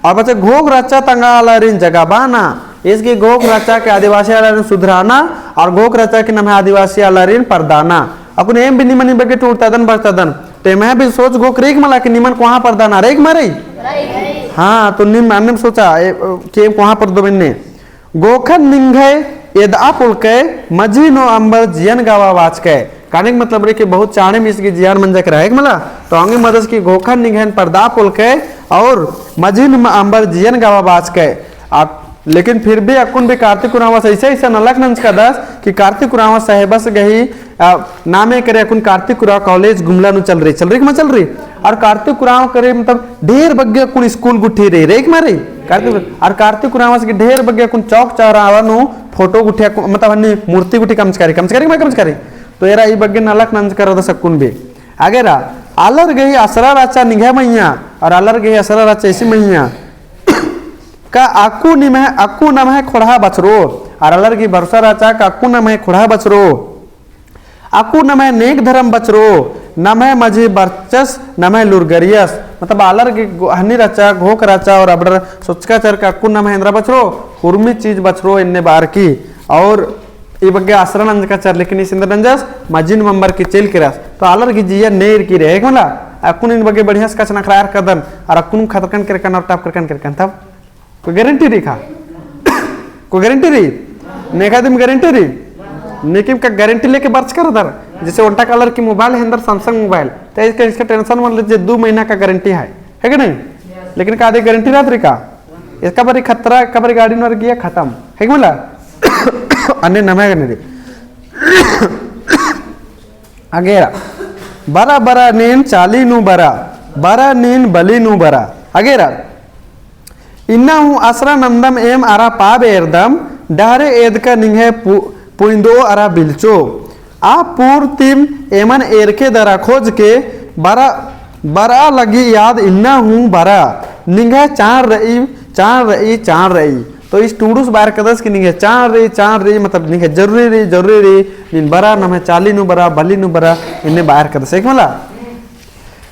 और बच्चा घोख रहचा तंगआ आलारिन जगाबाना, ईस गे घोख रहचा के आदिवासी आलारिन सुधराना, और घोख रहचा के नम्है आदिवासी आलारिन परदाना। अक्कुन एम भी निमन ई बग्गे टूड़तादन बरचतादन, तो एम्है भी सोच घोख रई कि मला कि निमन कोहाँ परदाना रई कि मल रई? हाँ, तो नीम अन्नेम सोचा, ए, कि एम कोहाँ परदोम एन्ने। घोखन निंग्है एदआ पोलकय, मझी नू अम्बर जियन गावा बाचकय। कहने का मतलब रई कि बहुत चाड़े ईस गे जियान मंजा केरा, है कि मला? तो औंगे मदस कि घोखन निंग्हैन परदआ पोलकय और मझी नू अम्बर जियन गावा बाचकय। आ, लेकिन फिर भी अक्कुन भी कार्तिक उराँवस ऐसा ऐसा नलख नंजकादस कि कार्तिक उराँव साहेबस गही, आ, नामे करे अक्कुन कार्तिक उराँव college गुमला नू चल रई, चल रई कि मल चल रई? और कार्तिक उराँव करे मतलब ढेर बग्गे अक्कुन school गुट्ठी रई, रई कि मल रई? कार्तिक, और कार्तिक उराँवस गे ढेर बग्गे अक्कुन चौक चौराहा नू photo गुट्ठी अक्कुन, मतलब हन्नी मूर्ति गुट्ठी कमचका रई, कमचका रई कि मल कमचका रई? तो एरा ई बग्गे नलख नंजका रअदस अक्कुन भी। आगे रा, आलर गही असरा रहचा निंग्है मइय्याँ, और आलर गही असरा रहचा ईसी मइय्याँ। का अक्कु निम्है, अक्कु नम्है खोंड़हा बछरो, और आलर गही भरोसा रहचा का अक्कु नम्है खोंड़हा बछरो। अक्कु नम्है नेग धरम बछरो, नम्है मझी बरचस, नम्है लूरगरियस। मतलब आलर गे गो-, हन्नी रहचा, घोख रहचा और अबड़र सोचका चर का अक्कु नम्है एन्दरा बछरो, हुरमी चीज बछरो एन्ने बअर की। और ई बग्गे असरा नंजका चर, लेकिन ईस एन्दरा नंजस, मझी नू अम्बर की चइल केरस। तो आलर गही जिया नेर की रई, है कि मला? अक्कुन ईन बग्गे बढ़िया से कछनखरआ केरकदन, और अक्कुन खतरकन केरकन और टपकरकन केरकन तब। कोई guarantee रई का? कोई guarantee रई? नेखा दिम guarantee रई? नेकिम का guarantee लेके बरचका रअदर। जैसे ओन्टा कालर की mobile है अंदर Samsung mobile। तो इसका, इसका tension मत लीजिए, दो महीना का guarantee है। है कि नहीं? लेकिन का आदि guarantee रहत रई का? इसका बारी खतरा, का बारी गाड़ी नू गिया खतम। है कि मला? अन्ने नम्है गने रई। अगेरा। बरा बरा नीन चाली नू बरा, बरा नीन बली नू बरा। अगेरा। इन्ना हूँ असरा नन्दम एम अरा पाब एरदम, डहरे एदका निंग्है पु-, पुइंदो अरा बिलचो। आ पूर तिम एमन एरके दरा खोज के बरा, बरा लगी याद इन्ना हूँ बरा। निंग्है चाड़ रई, चाड़ रई, चाड़ रई। तो ईस टूड़ुस बअर कदस कि निंग्है चाड़ रई, चाड़ रई, मतलब निंग्है जरूरी रई, जरूरी रई, नीन बरा, नम्है चाली नू बरा, बली नू बरा, एन्ने बअर कदस, है कि मला?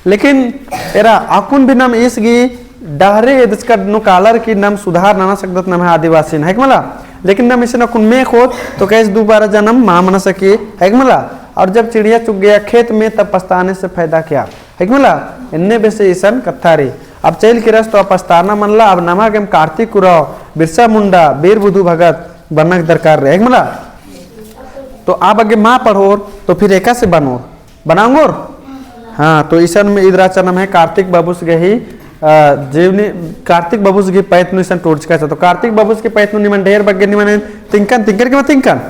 लेकिन एरा अक्कुन भी नम ईस गही डहरे एदचका नू कालर की नम सुधार नना सकदत नम्है आदिवासिन, है कि मला? लेकिन नम इसन अक्कुन मेख़ोत तो कइस दुबारा जनम मल मना सकी, है कि मला? और जब चिड़िया चुग गया खेत में तब पछताने से फायदा क्या? है कि मला? एन्ने बेसे इसन कत्था रई। अब चइल केरस तो अब पछताना मल्ला, अब नमा गेम कार्तिक उराँव, बिरसा मुंडा, बीर बुधु भगत बनक दरकार रई, हेक मला? तो आ बग्गे मा पढ़ोर, तो फिर एकासे बनोर, बनाओर? हाँ, तो इसन में इद रहचा नम्है कार्तिक बबुस गही, अ, जीवनी, कार्तिक बबुस गही पैत नू इसन टूड़चका रहचा। तो कार्तिक बबुस गही पैत नू निमन ढेर बग्गे निमन तिंकन, तिंकन के मा तिंकन?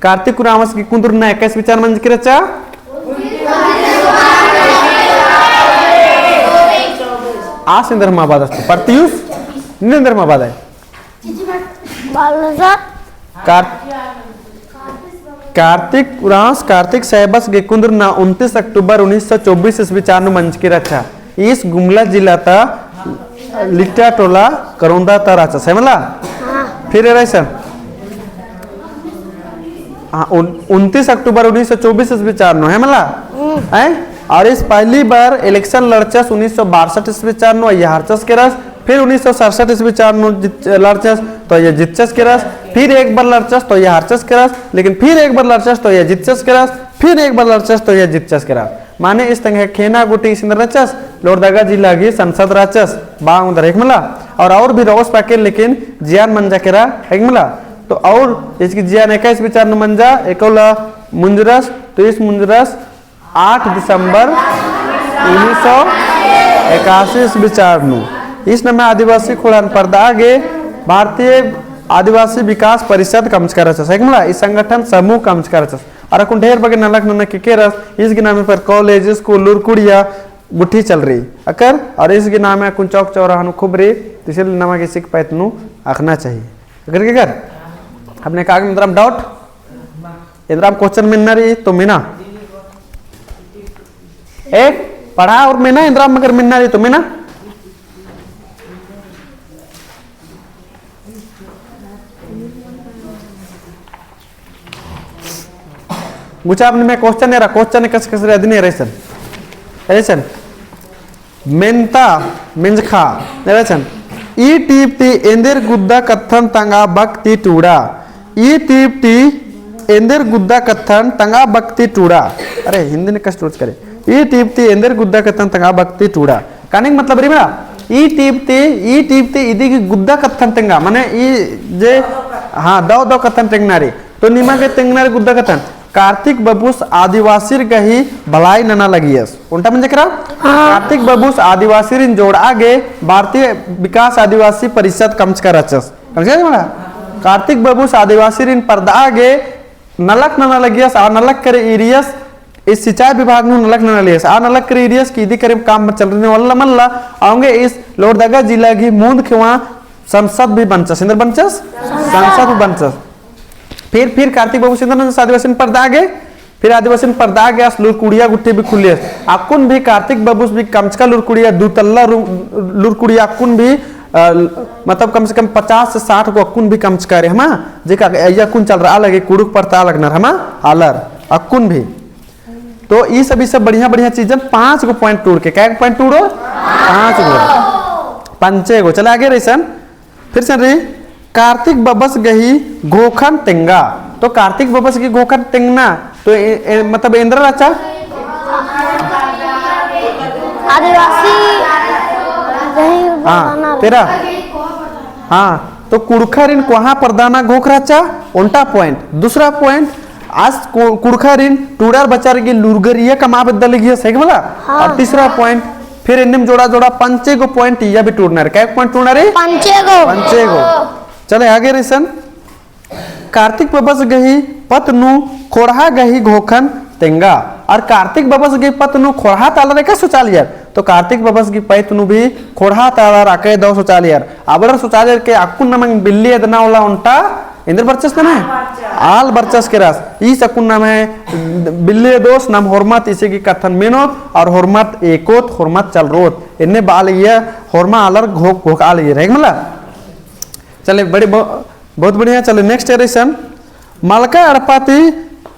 कार्तिक उराँवस गही कुन्दुर ना एकासे विचार मंजकी रहचा? आस एन्देर मा बअदस तो, परतियुस, नीन एन्देर मा बअदय? बालसा। कार-, कार्तिक उराँवस, कार्तिक साहेबस गही कुन्दुर ना उनतीस अक्टूबर उन्नीस सौ चौबीस ईस्वी चार नू मंजकी रहचा। ईस गुमला जिला ता लिट्टा टोला करौंदा ता रहचस, हेक मला? हाँ। फिर एरा इसन? हाँ, उन-, उनतीस अक्टूबर उन्नीस सौ चौबीस ईस्वी चार नू, हेक मला? हम्म। हैं? और ईस पहली बार election लड़चस उन्नीस सौ बासठ ईस्वी चार नू, अइय्या हारचस केरस, फिर उन्नीस सौ सड़सठ ईस्वी चार नू जीत-, लड़चस, तो अइय्या जीतचस केरस, फिर एक बार लड़चस, तो अइय्या हारचस केरस, लेकिन फिर एक बार लड़चस, तो अइय्या जीतचस केरस, फिर एक बार लड़चस, तो अइय्या जीतचस केरस। माने ईस तंग्है खेना गूटी ईस एन्देर रहचस, लोहरदगा जिला गही सांसद रहचस, बा ओन्द, हेक मला? और, और भी रओस पाके, लेकिन जियान मंजा केरा, हेक मला? तो और इसकी जियान एकासे विचार नू मंजा, एकोला मुंजरस, तो ईस मुंजरस आठ दिसंबर उन्नीस सौ इक्यासी ईस्वी चार नू। ईस नम्है आदिवासी खोड़हन परदआ गे भारतीय आदिवासी विकास परिषद कमचका रहचस, हेक मला? ईस संगठन समूह कमचका रहचस। और अक्कुन ढेर बग्गे नलख नना के केरस, ईस गही नामे पर college, school, लूरकुड़िया गुट्ठी चल रई। अकर, और ईस गही नामे अक्कुन चौक चौराहा नू खूब रई, तो इसलिए नमा गे ईस गही पैत नू अख़ना चाहिए। अगर के कर? अपने का एन्दराम doubt? एन्दराम question मेन्ना रई तो मेना। ए, पढ़ा और मेना, एन्दराम मगर मेन्ना रई तो मेना। गुचा अपने में question एरा, question कस कस रे अदिन एरा इसन। एरा इसन। मेन्ता, मेंजखा, एरा इसन। ई टीप ती एन्देर गुद्दा कत्थन तंगआ बक ती टूड़ा। ई टीप ती एन्देर गुद्दा कत्थन तंगआ बक ती टूड़ा। अरे, हिंदी ने कस टूड़चका रे। ई टीप ती एन्देर गुद्दा कत्थन तंगआ बक ती टूड़ा। कहने का मतलब रई मला, ई टीप ती, ई टीप ती इदी गही गुद्दा कत्थन तेंगा, माने ई जे, हाँ, दव दव कत्थन तेंगना रई। तो निमा गे तेंगना रई गुद्दा कत्थन। कार्तिक बबुस आदिवासिर गही भलाई नना लगियस। ओन्टा मंजा केरा? हाँ। कार्तिक बबुस आदिवासिरिन जोड़आ गे भारतीय विकास आदिवासी परिषद कमचका रहचस। कमचका रहचस मला? कार्तिक बबुस आदिवासिरिन परदआ गे नलख नना लगियस, आ नलख करे ईरियस, ई सिंचाई विभाग नू नलख नना लगियस, आ नलख करे ईरियस कि इदी करे काम चलरने वाला मल्ला, औंगे ईस लोहरदगा जिला गही मुन्द खेवा संसद भी बनचस, एन्देर बनचस? संसद भी बनचस। फिर, फिर कार्तिक बबुस एन्देर नंजस आदिवासिन परदआ गे, फिर आदिवासिन परदआ गे आस लूरकुड़िया गुट्ठी भी खुलियस। अक्कुन भी कार्तिक बबुस भी कमचका लूरकुड़िया, दू तल्ला रू-, लूरकुड़िया अक्कुन भी, अ, मतलब कम से कम पचास से साठ गो अक्कुन भी कमचका रई हमा, जेका अइय्या अक्कुन चलरआ लगी, कुँड़ुख़ परतआ लगनर हमा आलर, अक्कुन भी। तो ई सब, ई सब बढ़िया, बढ़िया चीजन पाँच गो point टूड़ के, कै गो point टूड़ो? पाँच गो। पंचे गो। चले आगे रई इसन। फिर से रई, कार्तिक बबस गही घोखन तेंगा। तो कार्तिक बबस गही घोखन तेंगना, तो ए, ए, मतलब एन्दरा रहचा? आदिवासी गही हाँ, परदाना तेरा। हाँ, तो कुँड़ुख़ारिन कोहाँ परदाना घोख रहचा, ओन्टा point। दूसरा point, आस कु-, कुँड़ुख़ारिन टूड़र बचार गे लूरगरिया कमआ बेद्दा लगियस, हेक मला? हाँ। और तीसरा point, फिर एन्नेम जोड़ा जोड़ा पंचे गो point इय्या भी टूड़ना रई। कै point टूड़ना रई? पंचे गो। पंचे गो। चले आगे रई इसन। कार्तिक बबस गही पत नू खोड़हा गही घोखन तेंगा। और कार्तिक बबस गही पत नू खोड़हा ता आलर एका सोचालियर। तो कार्तिक बबस गही पैत नू भी खोड़हा ता आलर अकय दव सोचालियर। अबड़र सोचालियर के अक्कुन नमन बिल्ली एदना वाला ओन्टा एन्देर बरचस नम्है? आल बरचस केरस। ईस अक्कुन नम्है बिल्ली एदोस, नम होरमत ईसे गही कत्थन मेनोत और होरमत एकोत, होरमत चलरोत। एन्ने बआ लगिया होरमा आलर घोख, घोखआ लगियर, हेक मला? चले, बड़ी ब-, बहुत बढ़िया। चले, next एरा इसन। मलका एड़पा ती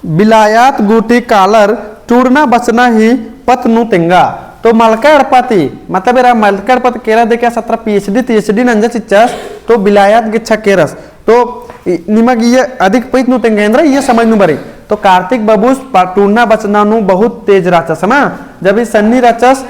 बिलायत गूटी कालर टूड़ना बचना ही पत नू तेंगा। तो मलका एड़पा ती, मतलब एरा मलका एड़पा ती केरा देखा सतरा PhD, ThD नंजा चिच्चस, तो बिलायत गेच्छा केरस। तो इ-, निमग इय्या अधिक पैत नू तेंगा एन्दरा, इय्या समझ नू बरई। तो कार्तिक बबुस प-, टूड़ना बचना नू बहुत तेज रहचस, हमा? जब ई सन्नी रहचस,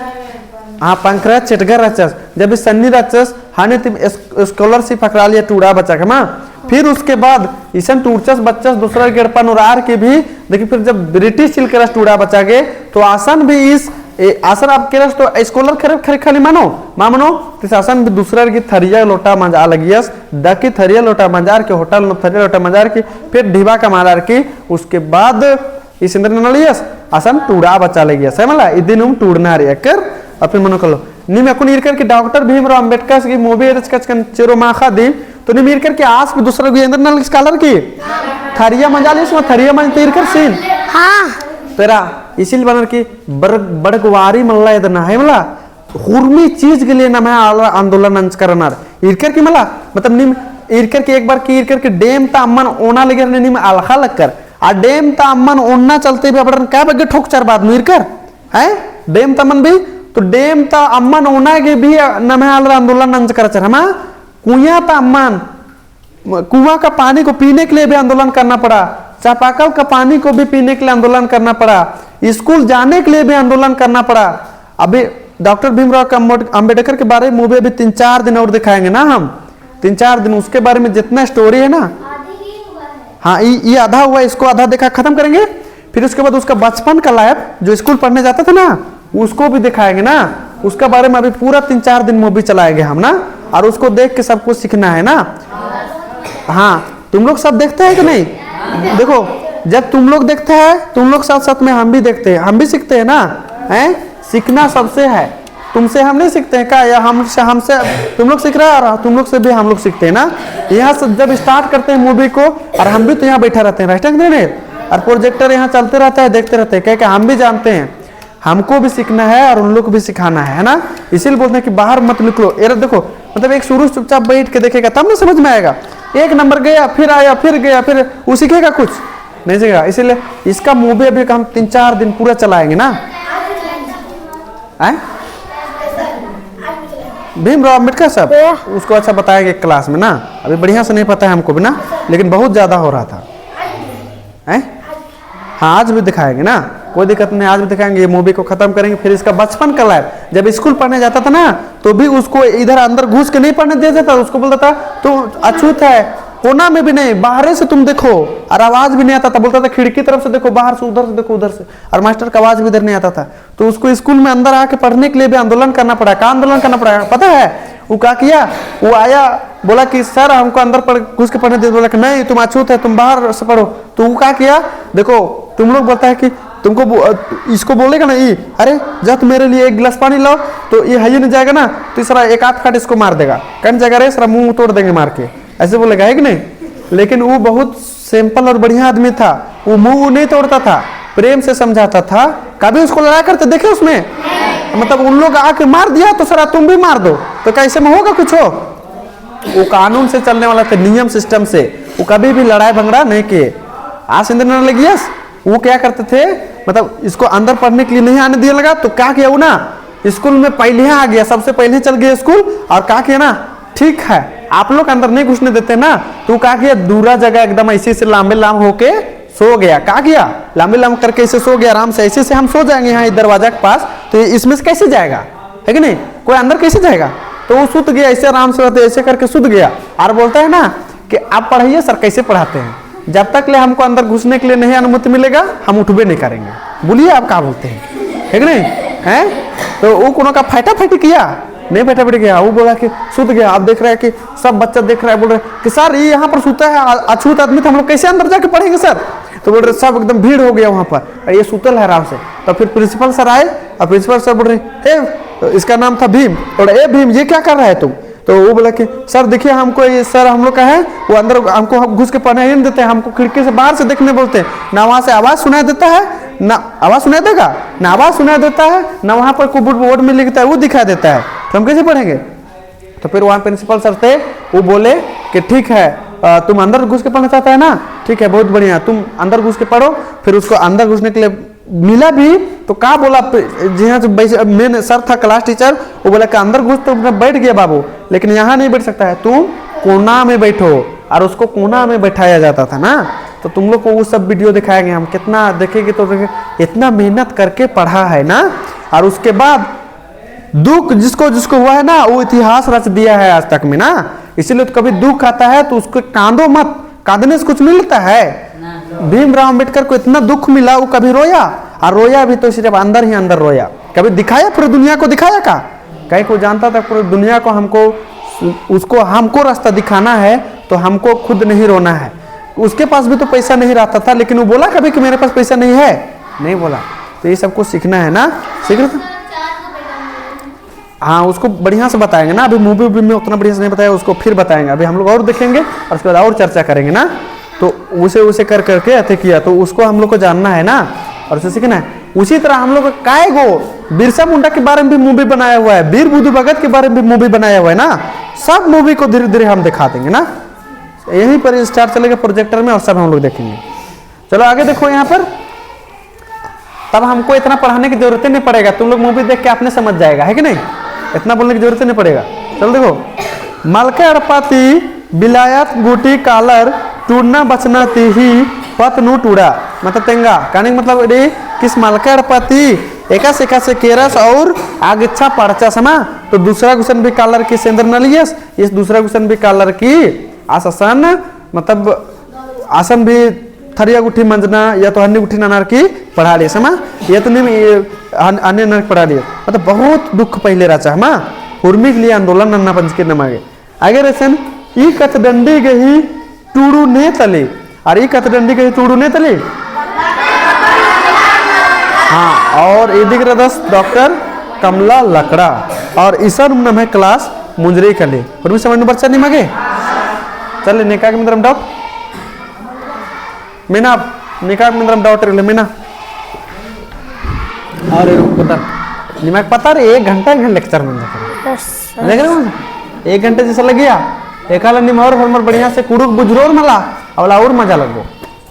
हाँ, पंकराज चेटगर रहचस, जब ई सन्नी रहचस, हाने तिम एस-, scholarship हकरालिया टूड़ा बच्चा के, मा? फिर उसके बाद इसन टूड़चस बच्चस दूसरा के एड़पा नू रअर की भी, देखी, फिर जब British चिल केरस टूड़ा बच्चा के, तो आसन भी इस, ए, आसन अब केरस तो scholar खरे, खरे खाली मनो, मा मनो, तिस आसन भी दूसरा की थरिया लोटा मंजा लगियस, दकी थरिया लोटा मंजार की, hotel नू थरिया लोटा मंजार की, फिर ढिबा कमालर की, उसके बाद इस इन्द्र नना लगियस, असन टूड़ा बच्चा लगियस, है मला, इदिनुम टूड़ना रे अकर, अपन मनो कलो। नीम अक्कुन ईरकर की डॉक्टर भीमराव अम्बेडकर की movie एदच कचकन चेरो माखा दी, तो नीम ईरकर की आस भी दूसरा गु इन्द्र नना लगियस कालर की? थरिया मंजा लगियस, मा थरिया मंजा तो ईरकर सीन? हाँ। पेरा, इसिल बअनर की बर-, बड़कवारी मल्ला इदना, है मला? हुरमी चीज के लिए नम्है आलर आंदोलन नंजकर रअनर। ईरकर की मला, मतलब नीम ईरकर की एक बार की ईरकर की dam ता अम्मन ओना लगे रहने नीम अलखा लगकर। आ dam ता अम्मन ओना चलते भी अबड़न का बग्गे ठोकचर बाद नू ईरकर? हैं? Dam ता अम्मन भी, तो dam ता अम्मन ओना गे भी नम्है आलर आंदोलन नंजकर रहचर, हमा? कुइयाँ ता अम्मन कुआं का पानी को पीने के लिए भी आंदोलन करना पड़ा, चापाकल का पानी को भी पीने के लिए आंदोलन करना पड़ा, स्कूल जाने के लिए भी आंदोलन करना पड़ा। अभी डॉक्टर भीमराव का अम्बेड-, अम्बेडकर के बारे में movie अभी तीन चार दिन और दिखाएंगे ना हम, तीन चार दिन, उसके बारे में जितना story है ना, हाँ, ये, ये आधा हुआ, इसको आधा देखा खत्म करेंगे। फिर उसके बाद उसका बचपन का life, जो स्कूल पढ़ने जाता था ना, उसको भी दिखाएंगे ना, उसका बारे में अभी पूरा तीन चार दिन movie चलाएंगे हम ना, और उसको देख के सब कुछ सीखना है ना। हाँ, तुम लोग सब देखते हैं कि नहीं? देखो, जब तुम लोग देखते हैं, तुम लोग साथ साथ में हम भी देखते हैं, हम भी सीखते हैं ना, हैं? सीखना सबसे है। तुमसे हम नहीं सीखते हैं का? या हमसे, हमसे तुम लोग सीख रहे हो और तुम लोग से भी हम लोग सीखते हैं ना। यहाँ से जब start करते हैं movie को, और हम भी तो यहाँ बैठा रहते हैं, रहते हैं कि नहीं? और projector यहाँ चलते रहता है, देखते रहते हैं, क्या क्या हम भी जानते हैं, हमको भी सीखना है और उन लोग को भी सिखाना है, है ना? इसीलिए बोलते हैं कि बाहर मत निकलो। ये देखो, मतलब एक शुरू से चुपचाप बैठ के देखेगा तब ना समझ में आएगा। एक नंबर गया, फिर आया, फिर गया, फिर वो सीखेगा कुछ? नहीं सीखेगा। इसीलिए इसका movie अभी हम तीन चार दिन पूरा चलाएंगे ना। आए? भीमराव अम्बेडकर साहब, या। उसको अच्छा बताएंगे class में ना, अभी बढ़िया से नहीं पता है हमको भी ना, लेकिन बहुत ज़्यादा हो रहा था। हैं? हाँ, आज भी दिखाएंगे ना, कोई दिक्कत नहीं, आज भी दिखाएंगे। ये movie को खत्म करेंगे, फिर इसका बचपन का life, जब स्कूल पढ़ने जाता था ना, तो भी उसको इधर अंदर घुस के नहीं पढ़ने दिया जाता, उसको बोलता था, "तू अछूत है, कोना में भी नहीं, बाहर से तुम देखो।" और आवाज़ भी नहीं आता था, बोलता था, "खिड़की तरफ से देखो, बाहर से, उधर से देखो, उधर से।" और मास्टर का आवाज़ भी इधर नहीं आता था। तो उसको स्कूल में अंदर आके पढ़ने के लिए भी आंदोलन करना पड़ा। का आंदोलन करना पड़ा, पता है? वो का किया? वो आया, बोला कि, "सर, हमको अंदर पढ़, घुस के पढ़ने दे।" बोला कि, "नहीं, तुम अछूत है, तुम बाहर से पढ़ो।" तो वो का किया? देखो, तुम लोग बोलता है कि तुमको बो-, अ, इसको बोलेगा ना, "ई, अरे, जा तो मेरे लिए एक गिलास पानी लाओ।" तो ये हइये नहीं जाएगा ना, तो इस तरह एक आध काट इसको मार देगा। कन जाएगा रे, इस तरह मुँह तोड़ देंगे मार के। ऐसे बोलेगा, है कि नहीं? लेकिन वो बहुत simple और बढ़िया आदमी था, वो मुँह नहीं तोड़ता था, प्रेम से समझाता था। कभी उसको लड़ा करते देखे उसमें? मतलब उन लोग आके मार दिया तो सारा तुम भी मार दो, तो कैसे में होगा कुछ हो? वो कानून से चलने वाला थे, नियम system से। वो कभी भी लड़ाई भंगड़ा नहीं किए। आस इन्द्र नना लगियस, वो क्या करते थे, मतलब इसको अंदर पढ़ने के लिए नहीं आने दिया लगा, तो क्या किया वो ना, स्कूल में पहले ही आ गया, सबसे पहले चल गया स्कूल। और का किया ना, "ठीक है, आप लोग अंदर नहीं घुसने देते ना।" तो का किया, दूरा जगह एकदम ऐसे से लांबे लाम होके सो गया। का किया, लांबे लाम करके ऐसे सो गया आराम से, "ऐसे से हम सो जाएंगे यहाँ इस दरवाजा के पास, तो ये इसमें से कैसे जाएगा, है कि नहीं, कोई अंदर कैसे जाएगा?" तो वो सुत गया, ऐसे आराम से रहते, ऐसे करके सुत गया। और बोलता है ना कि, "आप पढ़ाइए सर, कैसे पढ़ाते हैं?" "जब तक ले हमको अंदर घुसने के लिए नहीं अनुमति मिलेगा, हम उठबे नहीं करेंगे। बोलिए, आप क्या बोलते हैं, है कि नहीं?" हैं? तो वो कोनो का फाइटा फाइटी किया? नहीं फाइटा फाइटी किया। वो बोला कि सुत गया। अब देख रहा है कि सब बच्चा देख रहा है, बोल रहे कि, "सर, ये यहाँ पर सुता है, अ-, अछूत आदमी, तो हम लोग कैसे अंदर जाके पढ़ेंगे सर?" तो बोल रहे, सब एकदम भीड़ हो गया वहाँ पर, और ये सुतल है आराम से। तो फिर principal सर आए, और principal सर बोल रहे, "ए," इसका नाम था भीम, बोला, "ए भीम, ये क्या कर रहा है तुम?" तो वो बोला कि, "सर, देखिए, हमको ये, सर, हम लोग का है, वो अंदर हमको घुस के पढ़ने ही नहीं देते हैं, हमको खिड़की से बाहर से देखने बोलते हैं, ना वहाँ से आवाज़ सुनाई देता है, ना आवाज़ सुनाई देगा, ना आवाज़ सुनाई देता है, ना वहाँ पर कोई बोर्ड, बोर्ड में लिखता है, वो दिखाई देता है, तो हम कैसे पढ़ेंगे?" तो फिर वहाँ principal सर थे, वो बोले कि, "ठीक है, अ, तुम अंदर घुस के पढ़ना चाहता है ना, ठीक है, बहुत बढ़िया, तुम अंदर घुस के पढ़ो।" फिर उसको अंदर घुसने के लिए मिला भी, तो का बोला, प-, जहाँ से बैस-, main सर था, class teacher, वो बोला कि, "अंदर घुस तो अपना बैठ गया बाबू, लेकिन यहाँ नहीं बैठ सकता है, तुम कोना में बैठो।" और उसको कोना में बैठाया जाता था ना। तो तुम लोग को वो सब video दिखाएंगे हम, कितना देखेंगे तो देखेंगे, इतना मेहनत करके पढ़ा है ना। और उसके बाद दुख जिसको जिसको हुआ है ना, वो इतिहास रच दिया है आज तक में ना। इसीलिए तो कभी दुख आता है तो उसको कांदो मत, कांदने से कुछ मिलता है? भीमराव अंबेडकर को इतना दुख मिला, वो कभी रोया? और रोया भी तो सिर्फ अंदर ही अंदर रोया। कभी दिखाया, पूरी दुनिया को दिखाया का? कहीं को जानता था पूरी दुनिया को हमको, उसको हमको रास्ता दिखाना है तो हमको खुद नहीं रोना है। उसके पास भी तो पैसा नहीं रहता था, लेकिन वो बोला कभी कि मेरे पास पैसा नहीं है? नहीं बोला। तो ये सबको सीखना है ना, सीख रहे थे? हाँ, उसको बढ़िया से बताएंगे ना, अभी मूवी भी में उतना बढ़िया से नहीं बताया, उसको फिर बताएंगे। अभी हम लोग और देखेंगे और उसके बाद और चर्चा करेंगे ना। तो उसे, उसे कर करके ऐसे किया, तो उसको हम लोग को जानना है ना, और उसे सीखना है। उसी तरह हम लोग का काय गो बिरसा मुंडा के बारे में भी मूवी बनाया हुआ है, वीर बुधु भगत के बारे में भी मूवी बनाया हुआ है ना। सब मूवी को धीरे धीरे हम दिखा देंगे ना, यहीं पर स्टार चलेगा प्रोजेक्टर में और सब हम लोग देखेंगे। चलो आगे देखो यहाँ पर, तब हमको इतना पढ़ाने की जरूरत ही नहीं पड़ेगा, तुम लोग मूवी देख के आपने समझ जाएगा, है कि नहीं? इतना बोलने की जरूरत ही नहीं पड़ेगा। चलो देखो, मलका एड़पा ती बिलायत गूटी कालर टूड़ना बचना ती ही पत नू टूड़ा, मतलब तेंगा, कहने का मतलब ये किस मलका एड़पा ती एकासे एकासे केरस और आगिच्छा पड़चस मा, तो दूसरा गुसन भी कालर की सेंदर नलियस, इस दूसरा गुसन भी कालर की आस असन, मतलब आसन भी थरिया गुट्ठी मंजना या तो हन्नी गुट्ठी ननर की पढ़ालियस मा, या तो नीम, ये, हन-, हन्नी ननर की पढ़ालियस। मतलब बहुत दुख पहिले रहचा मा, उर्मी के लिए आंदोलन नन्ना पंचकी नमा गे। अगर असन ई कथडंडी गही टूड़ू ने तली, और ई कथडंडी गही टूड़ू ने तली। हाँ, और इदिग रअदस डॉक्टर कमला लकड़ा, और इसन नम्है क्लास मुंजरी कली। उर्मी समझ नू बरचा निमा गे? चले, नेका गे एन्दरम doubt? मेना, नेका गे एन्दरम doubt रई ले मेना। और रुक पता। निमा गे पता रई, एक घंटा, एक घंटा lecture मंजा करी। Yes, sir। देख रहे हो ना? एक घंटा जैसा लगिया। एकाला निमा और होरमर बढ़िया से कुँड़ुख़ बुझरोर मला, अबला और मजा लगो।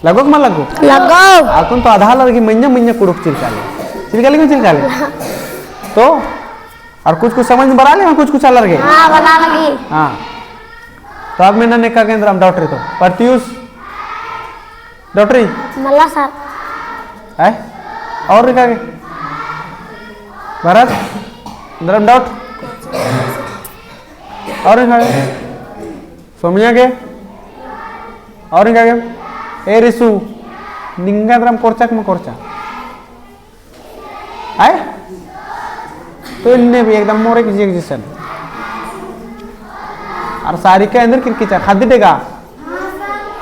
लगो कि मल लगो? लगो। अक्कुन तो आधा आलर गे मइय्याँ मइय्याँ कुँड़ुख़ चिरका ले। चिरका ले कि चिरका ले? तो और कुछ कुछ समझ में बरआ ले, हाँ, कुछ कुछ आलर गे? हाँ, बरआ लगी। हाँ। तो अब मेना नेका गे एन्दरम doubt रई तो। प्रत्युष, doubt रई? मल्ला sir। हैं? और नेका गे? भरत, एन्दरम doubt? और नेका गे? सोमिया गे? और नेका गे? ए रिसु, निंगा एन्दरम कोरचा कि मल कोरचा? आय? तो इन्ने भी एकदम मोरे की जियक जिसन। और सारिका एन्दर किरकिचा, खाद्दी डेगा।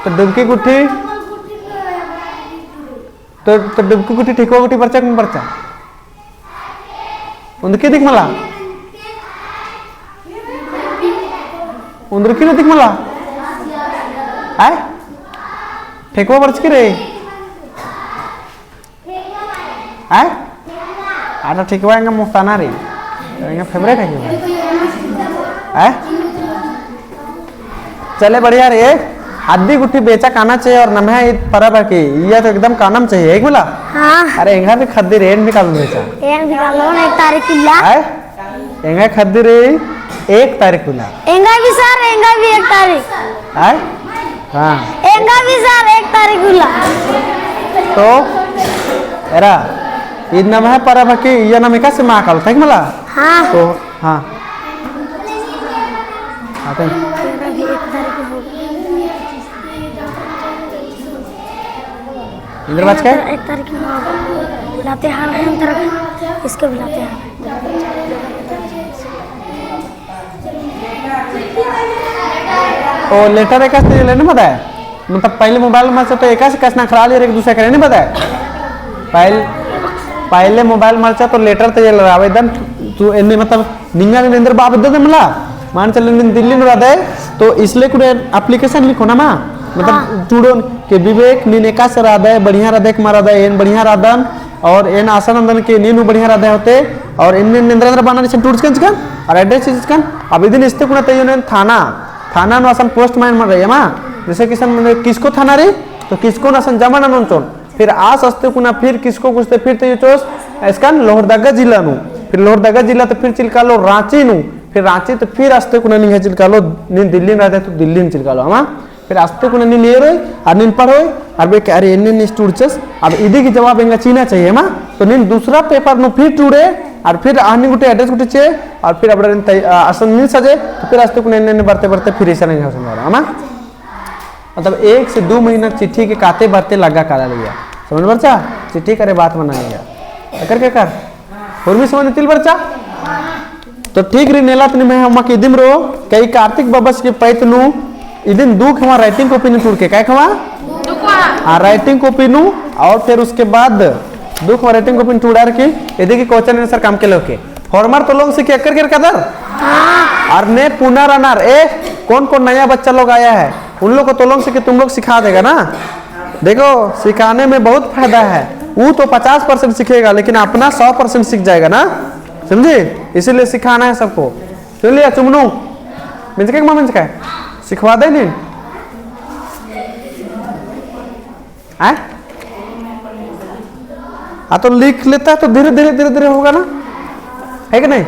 तो डुबकी गुट्ठी, तो, तो डुबकी गुट्ठी, ठेकुआ गुट्ठी बरचा कि मल बरचा? उन्दकी दिक मला? उन्दकी दिक मला? आय? ठेकुआ बरचकी रई? हैं? आटा ठेकुआ एंगा मोस्ताना रई। एंगा favourite है कि भाई? हैं? चले बढ़िया रई। ख़द्दी गुट्ठी बेचा काना चाहिए और नम्है ईद परब है कि इया तो एकदम कानम चाहिए, है कि मला? हाँ। अरे एंगा भी ख़द्दी रई, एन भी कालोन बेचा। एन भी कालोन एक तारीख उल्ला। हैं? एंगा ख़द्दी रई एक तारीख उल्ला। एंगा भी sir, एंगा भी एक तारीख। आय? हाँ। एंगा भी sir एक तारीख उल्ला। तो एरा, ईद नम्है परब है कि इया नाम एकासे मल कालोत, है कि मला? हाँ। तो हाँ। हाँ, तो एंगा भी एक तारीख होगा। एन्दर बाचकय? एक तारीख में लातेहार है, एन्दर इसके भी लातेहार। ओ letter एकासे लेने बताए, मतलब पहले mobile में से तो एकासे एकासे नखरालियर एक दूसरे करे नहीं बताए। पहले, पहले mobile मलचा तो letter तैयार लगा आवेदन, तू एन्ने मतलब निंगा नीन एन्दर बआ बेद्ददय मला, मान चले नीन दिल्ली नू रअदय, तो इसले कुने application लिखो ना मा, मतलब हाँ। टूड़ोन के विवेक नीन एकासे रअदय, बढ़िया रअदय कि मल रअदय, एन बढ़िया रअदन, और एन आसा नन्दन के नीन हूँ बढ़िया रअदय होते, और एन्ने एन्दरा एन्दरा बअनर इसन टूड़चकन चिकन, और address चिचकन, अब इदिन इस्ते कुना तइयो नीन थाना, थाना नू असन post माइन मल रई मा, जैसे कि असन किसको थाना रई, तो किसको नू असन जमा ननोन चिओन, फिर आस अस्ते कुना फिर किसको कुस्ते फिर तइयो चिओस, इसकन लोहरदगा जिला नू, फिर लोहरदगा जिला ती फिर चिलकालो राँची नू, फिर राँची ती फिर अस्ते कुना निंग्है चिलकालो, नीन दिल्ली नू रअदय तो दिल्ली नू चिलकालो, हाँ? फिर अस्ते कुना नीन एरोय, और नीन पढ़ोय, और बेके अरे एन्ने एन्ने टूड़चस, अब इदी गही जवाब एंगा चिअना चाहिए, हाँ? तो नीन दूसरा paper नू फिर टूड़े, और फिर आनी गुटे address गुटे चे, और फिर अबड़ारिन तै-, अ, असन मिल सजे, तो फिर आस्ते कुन एन्ने एन्ने बरते बरते फिर इसन नहीं हो समझ रहा, है ना? मतलब एक से दो महीना चिट्ठी के काते बरते लग्गा काला लिया। समझ बरचा? चिट्ठी करे बात मना लिया। अकर के कर? होरमी समझ तिल बरचा? तो ठीक रई, नेला तनी मैं हमा के इदिम रओ, कई कार्तिक बबस के पैत नू, इदिन दू खमा writing copy नू टूड़के, काय खमा? दू खमा। हाँ, writing copy नू, और फिर उसके बाद दू खमा writing copy नू टूड़ार के, इदी के question answer काम के लोके। होरमर तोलोंग सिखे अकर के कदर? हाँ। और ने पुनर अनर, ए, कौन कौन नया बच्चा लोग आया है, उन लोग को तोलोंग सिखे, तुम लोग सिखा देगा ना? देखो, सिखाने में बहुत फायदा है। वो तो पचास percent सीखेगा, लेकिन अपना सौ percent सीख जाएगा ना, समझे? इसीलिए सिखाना है सबको। सुन लिया चुमनू, मिंजके के मा मिंजके? सिखवा दे नीन। हैं? हाँ, तो लिख लेता है तो धीरे धीरे, धीरे धीरे होगा ना, है कि नहीं?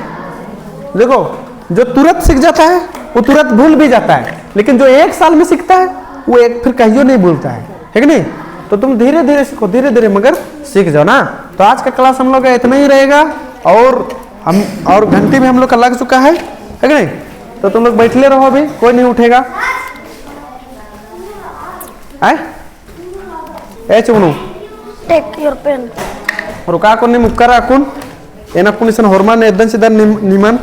देखो, जो तुरंत सीख जाता है वो तुरंत भूल भी जाता है, लेकिन जो एक साल में सीखता है वो एक फिर कहियो नहीं भूलता है, है कि नहीं? तो तुम धीरे धीरे सीखो, धीरे धीरे मगर सीख जाओ ना। तो आज का class हम लोग का इतना ही रहेगा, और हम, और घंटी भी हम लोग का लग चुका है, है कि नहीं? तो तुम लोग बैठले रहो, अभी कोई नहीं उठेगा। आय? ए चुमनू। Take your pen। रुका, अक्कुन नीम उक्कर अक्कुन। एन अक्कुन इसन होरमर ने एद्दन चिदन निम-, निमन।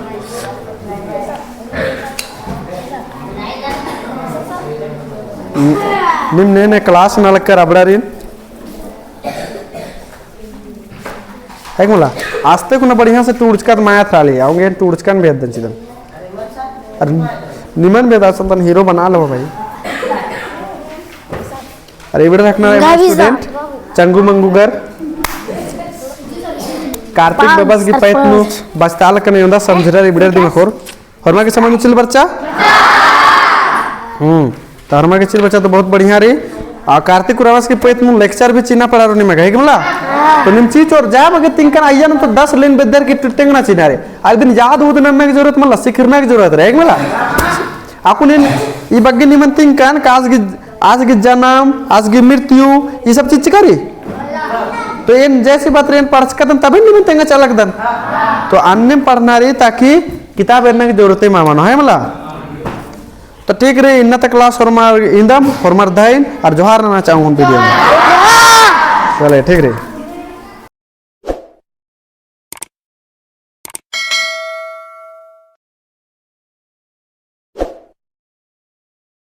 नीम ने ने class नलकर अबड़ारिन। है कि मला? आस्ते कुना बढ़िया से टूड़चकत माया थ्राली, औंगे टूड़चकन भी एद्दन चिदन। अरे निमन भी एदा, असन तन hero बना लो भाई। अरे इबड़ा रखना है student, चंगू मंगू गर। कार्तिक बबस की पैत नू बस्ताल कने उन्दा समझरर इबड़ा दिमाग खोर। होरमा के समझ नू चिल बरचा? हम्म, तो होरमा के चिल बरचा तो बहुत बढ़िया रई। आ, कार्तिक उराँवस की पैत नू lecture भी चिना पड़ा रओ निमा गे, है कि मला? तो नीम चिचोर जा बग्गे तिंकन अइय्या नू तो दस line बेद्दर की टेंगना चिना रई। अइदिन याद उद नन्ना की जरूरत मला, सिखरना की जरूरत रई, है कि मला? अक्कुन एन ई बग्गे निमन तिंकन का आस गे, आस गे जनम, आस गे मृत्यु, ई सब चीज चिका रई? तो एन जैसी बात रई एन पढ़चकदन तबे निमन तेंगा चलकदन। तो अन्नेम पढ़ना रई ताकि किताब एरना की जरूरत ही मा मनो, है मला? तो ठीक रई, इन्ना तक class होरमर इन्दम, होरमर धइन, और जोहार नना चाहूँ हम video में। चले, ठीक रई।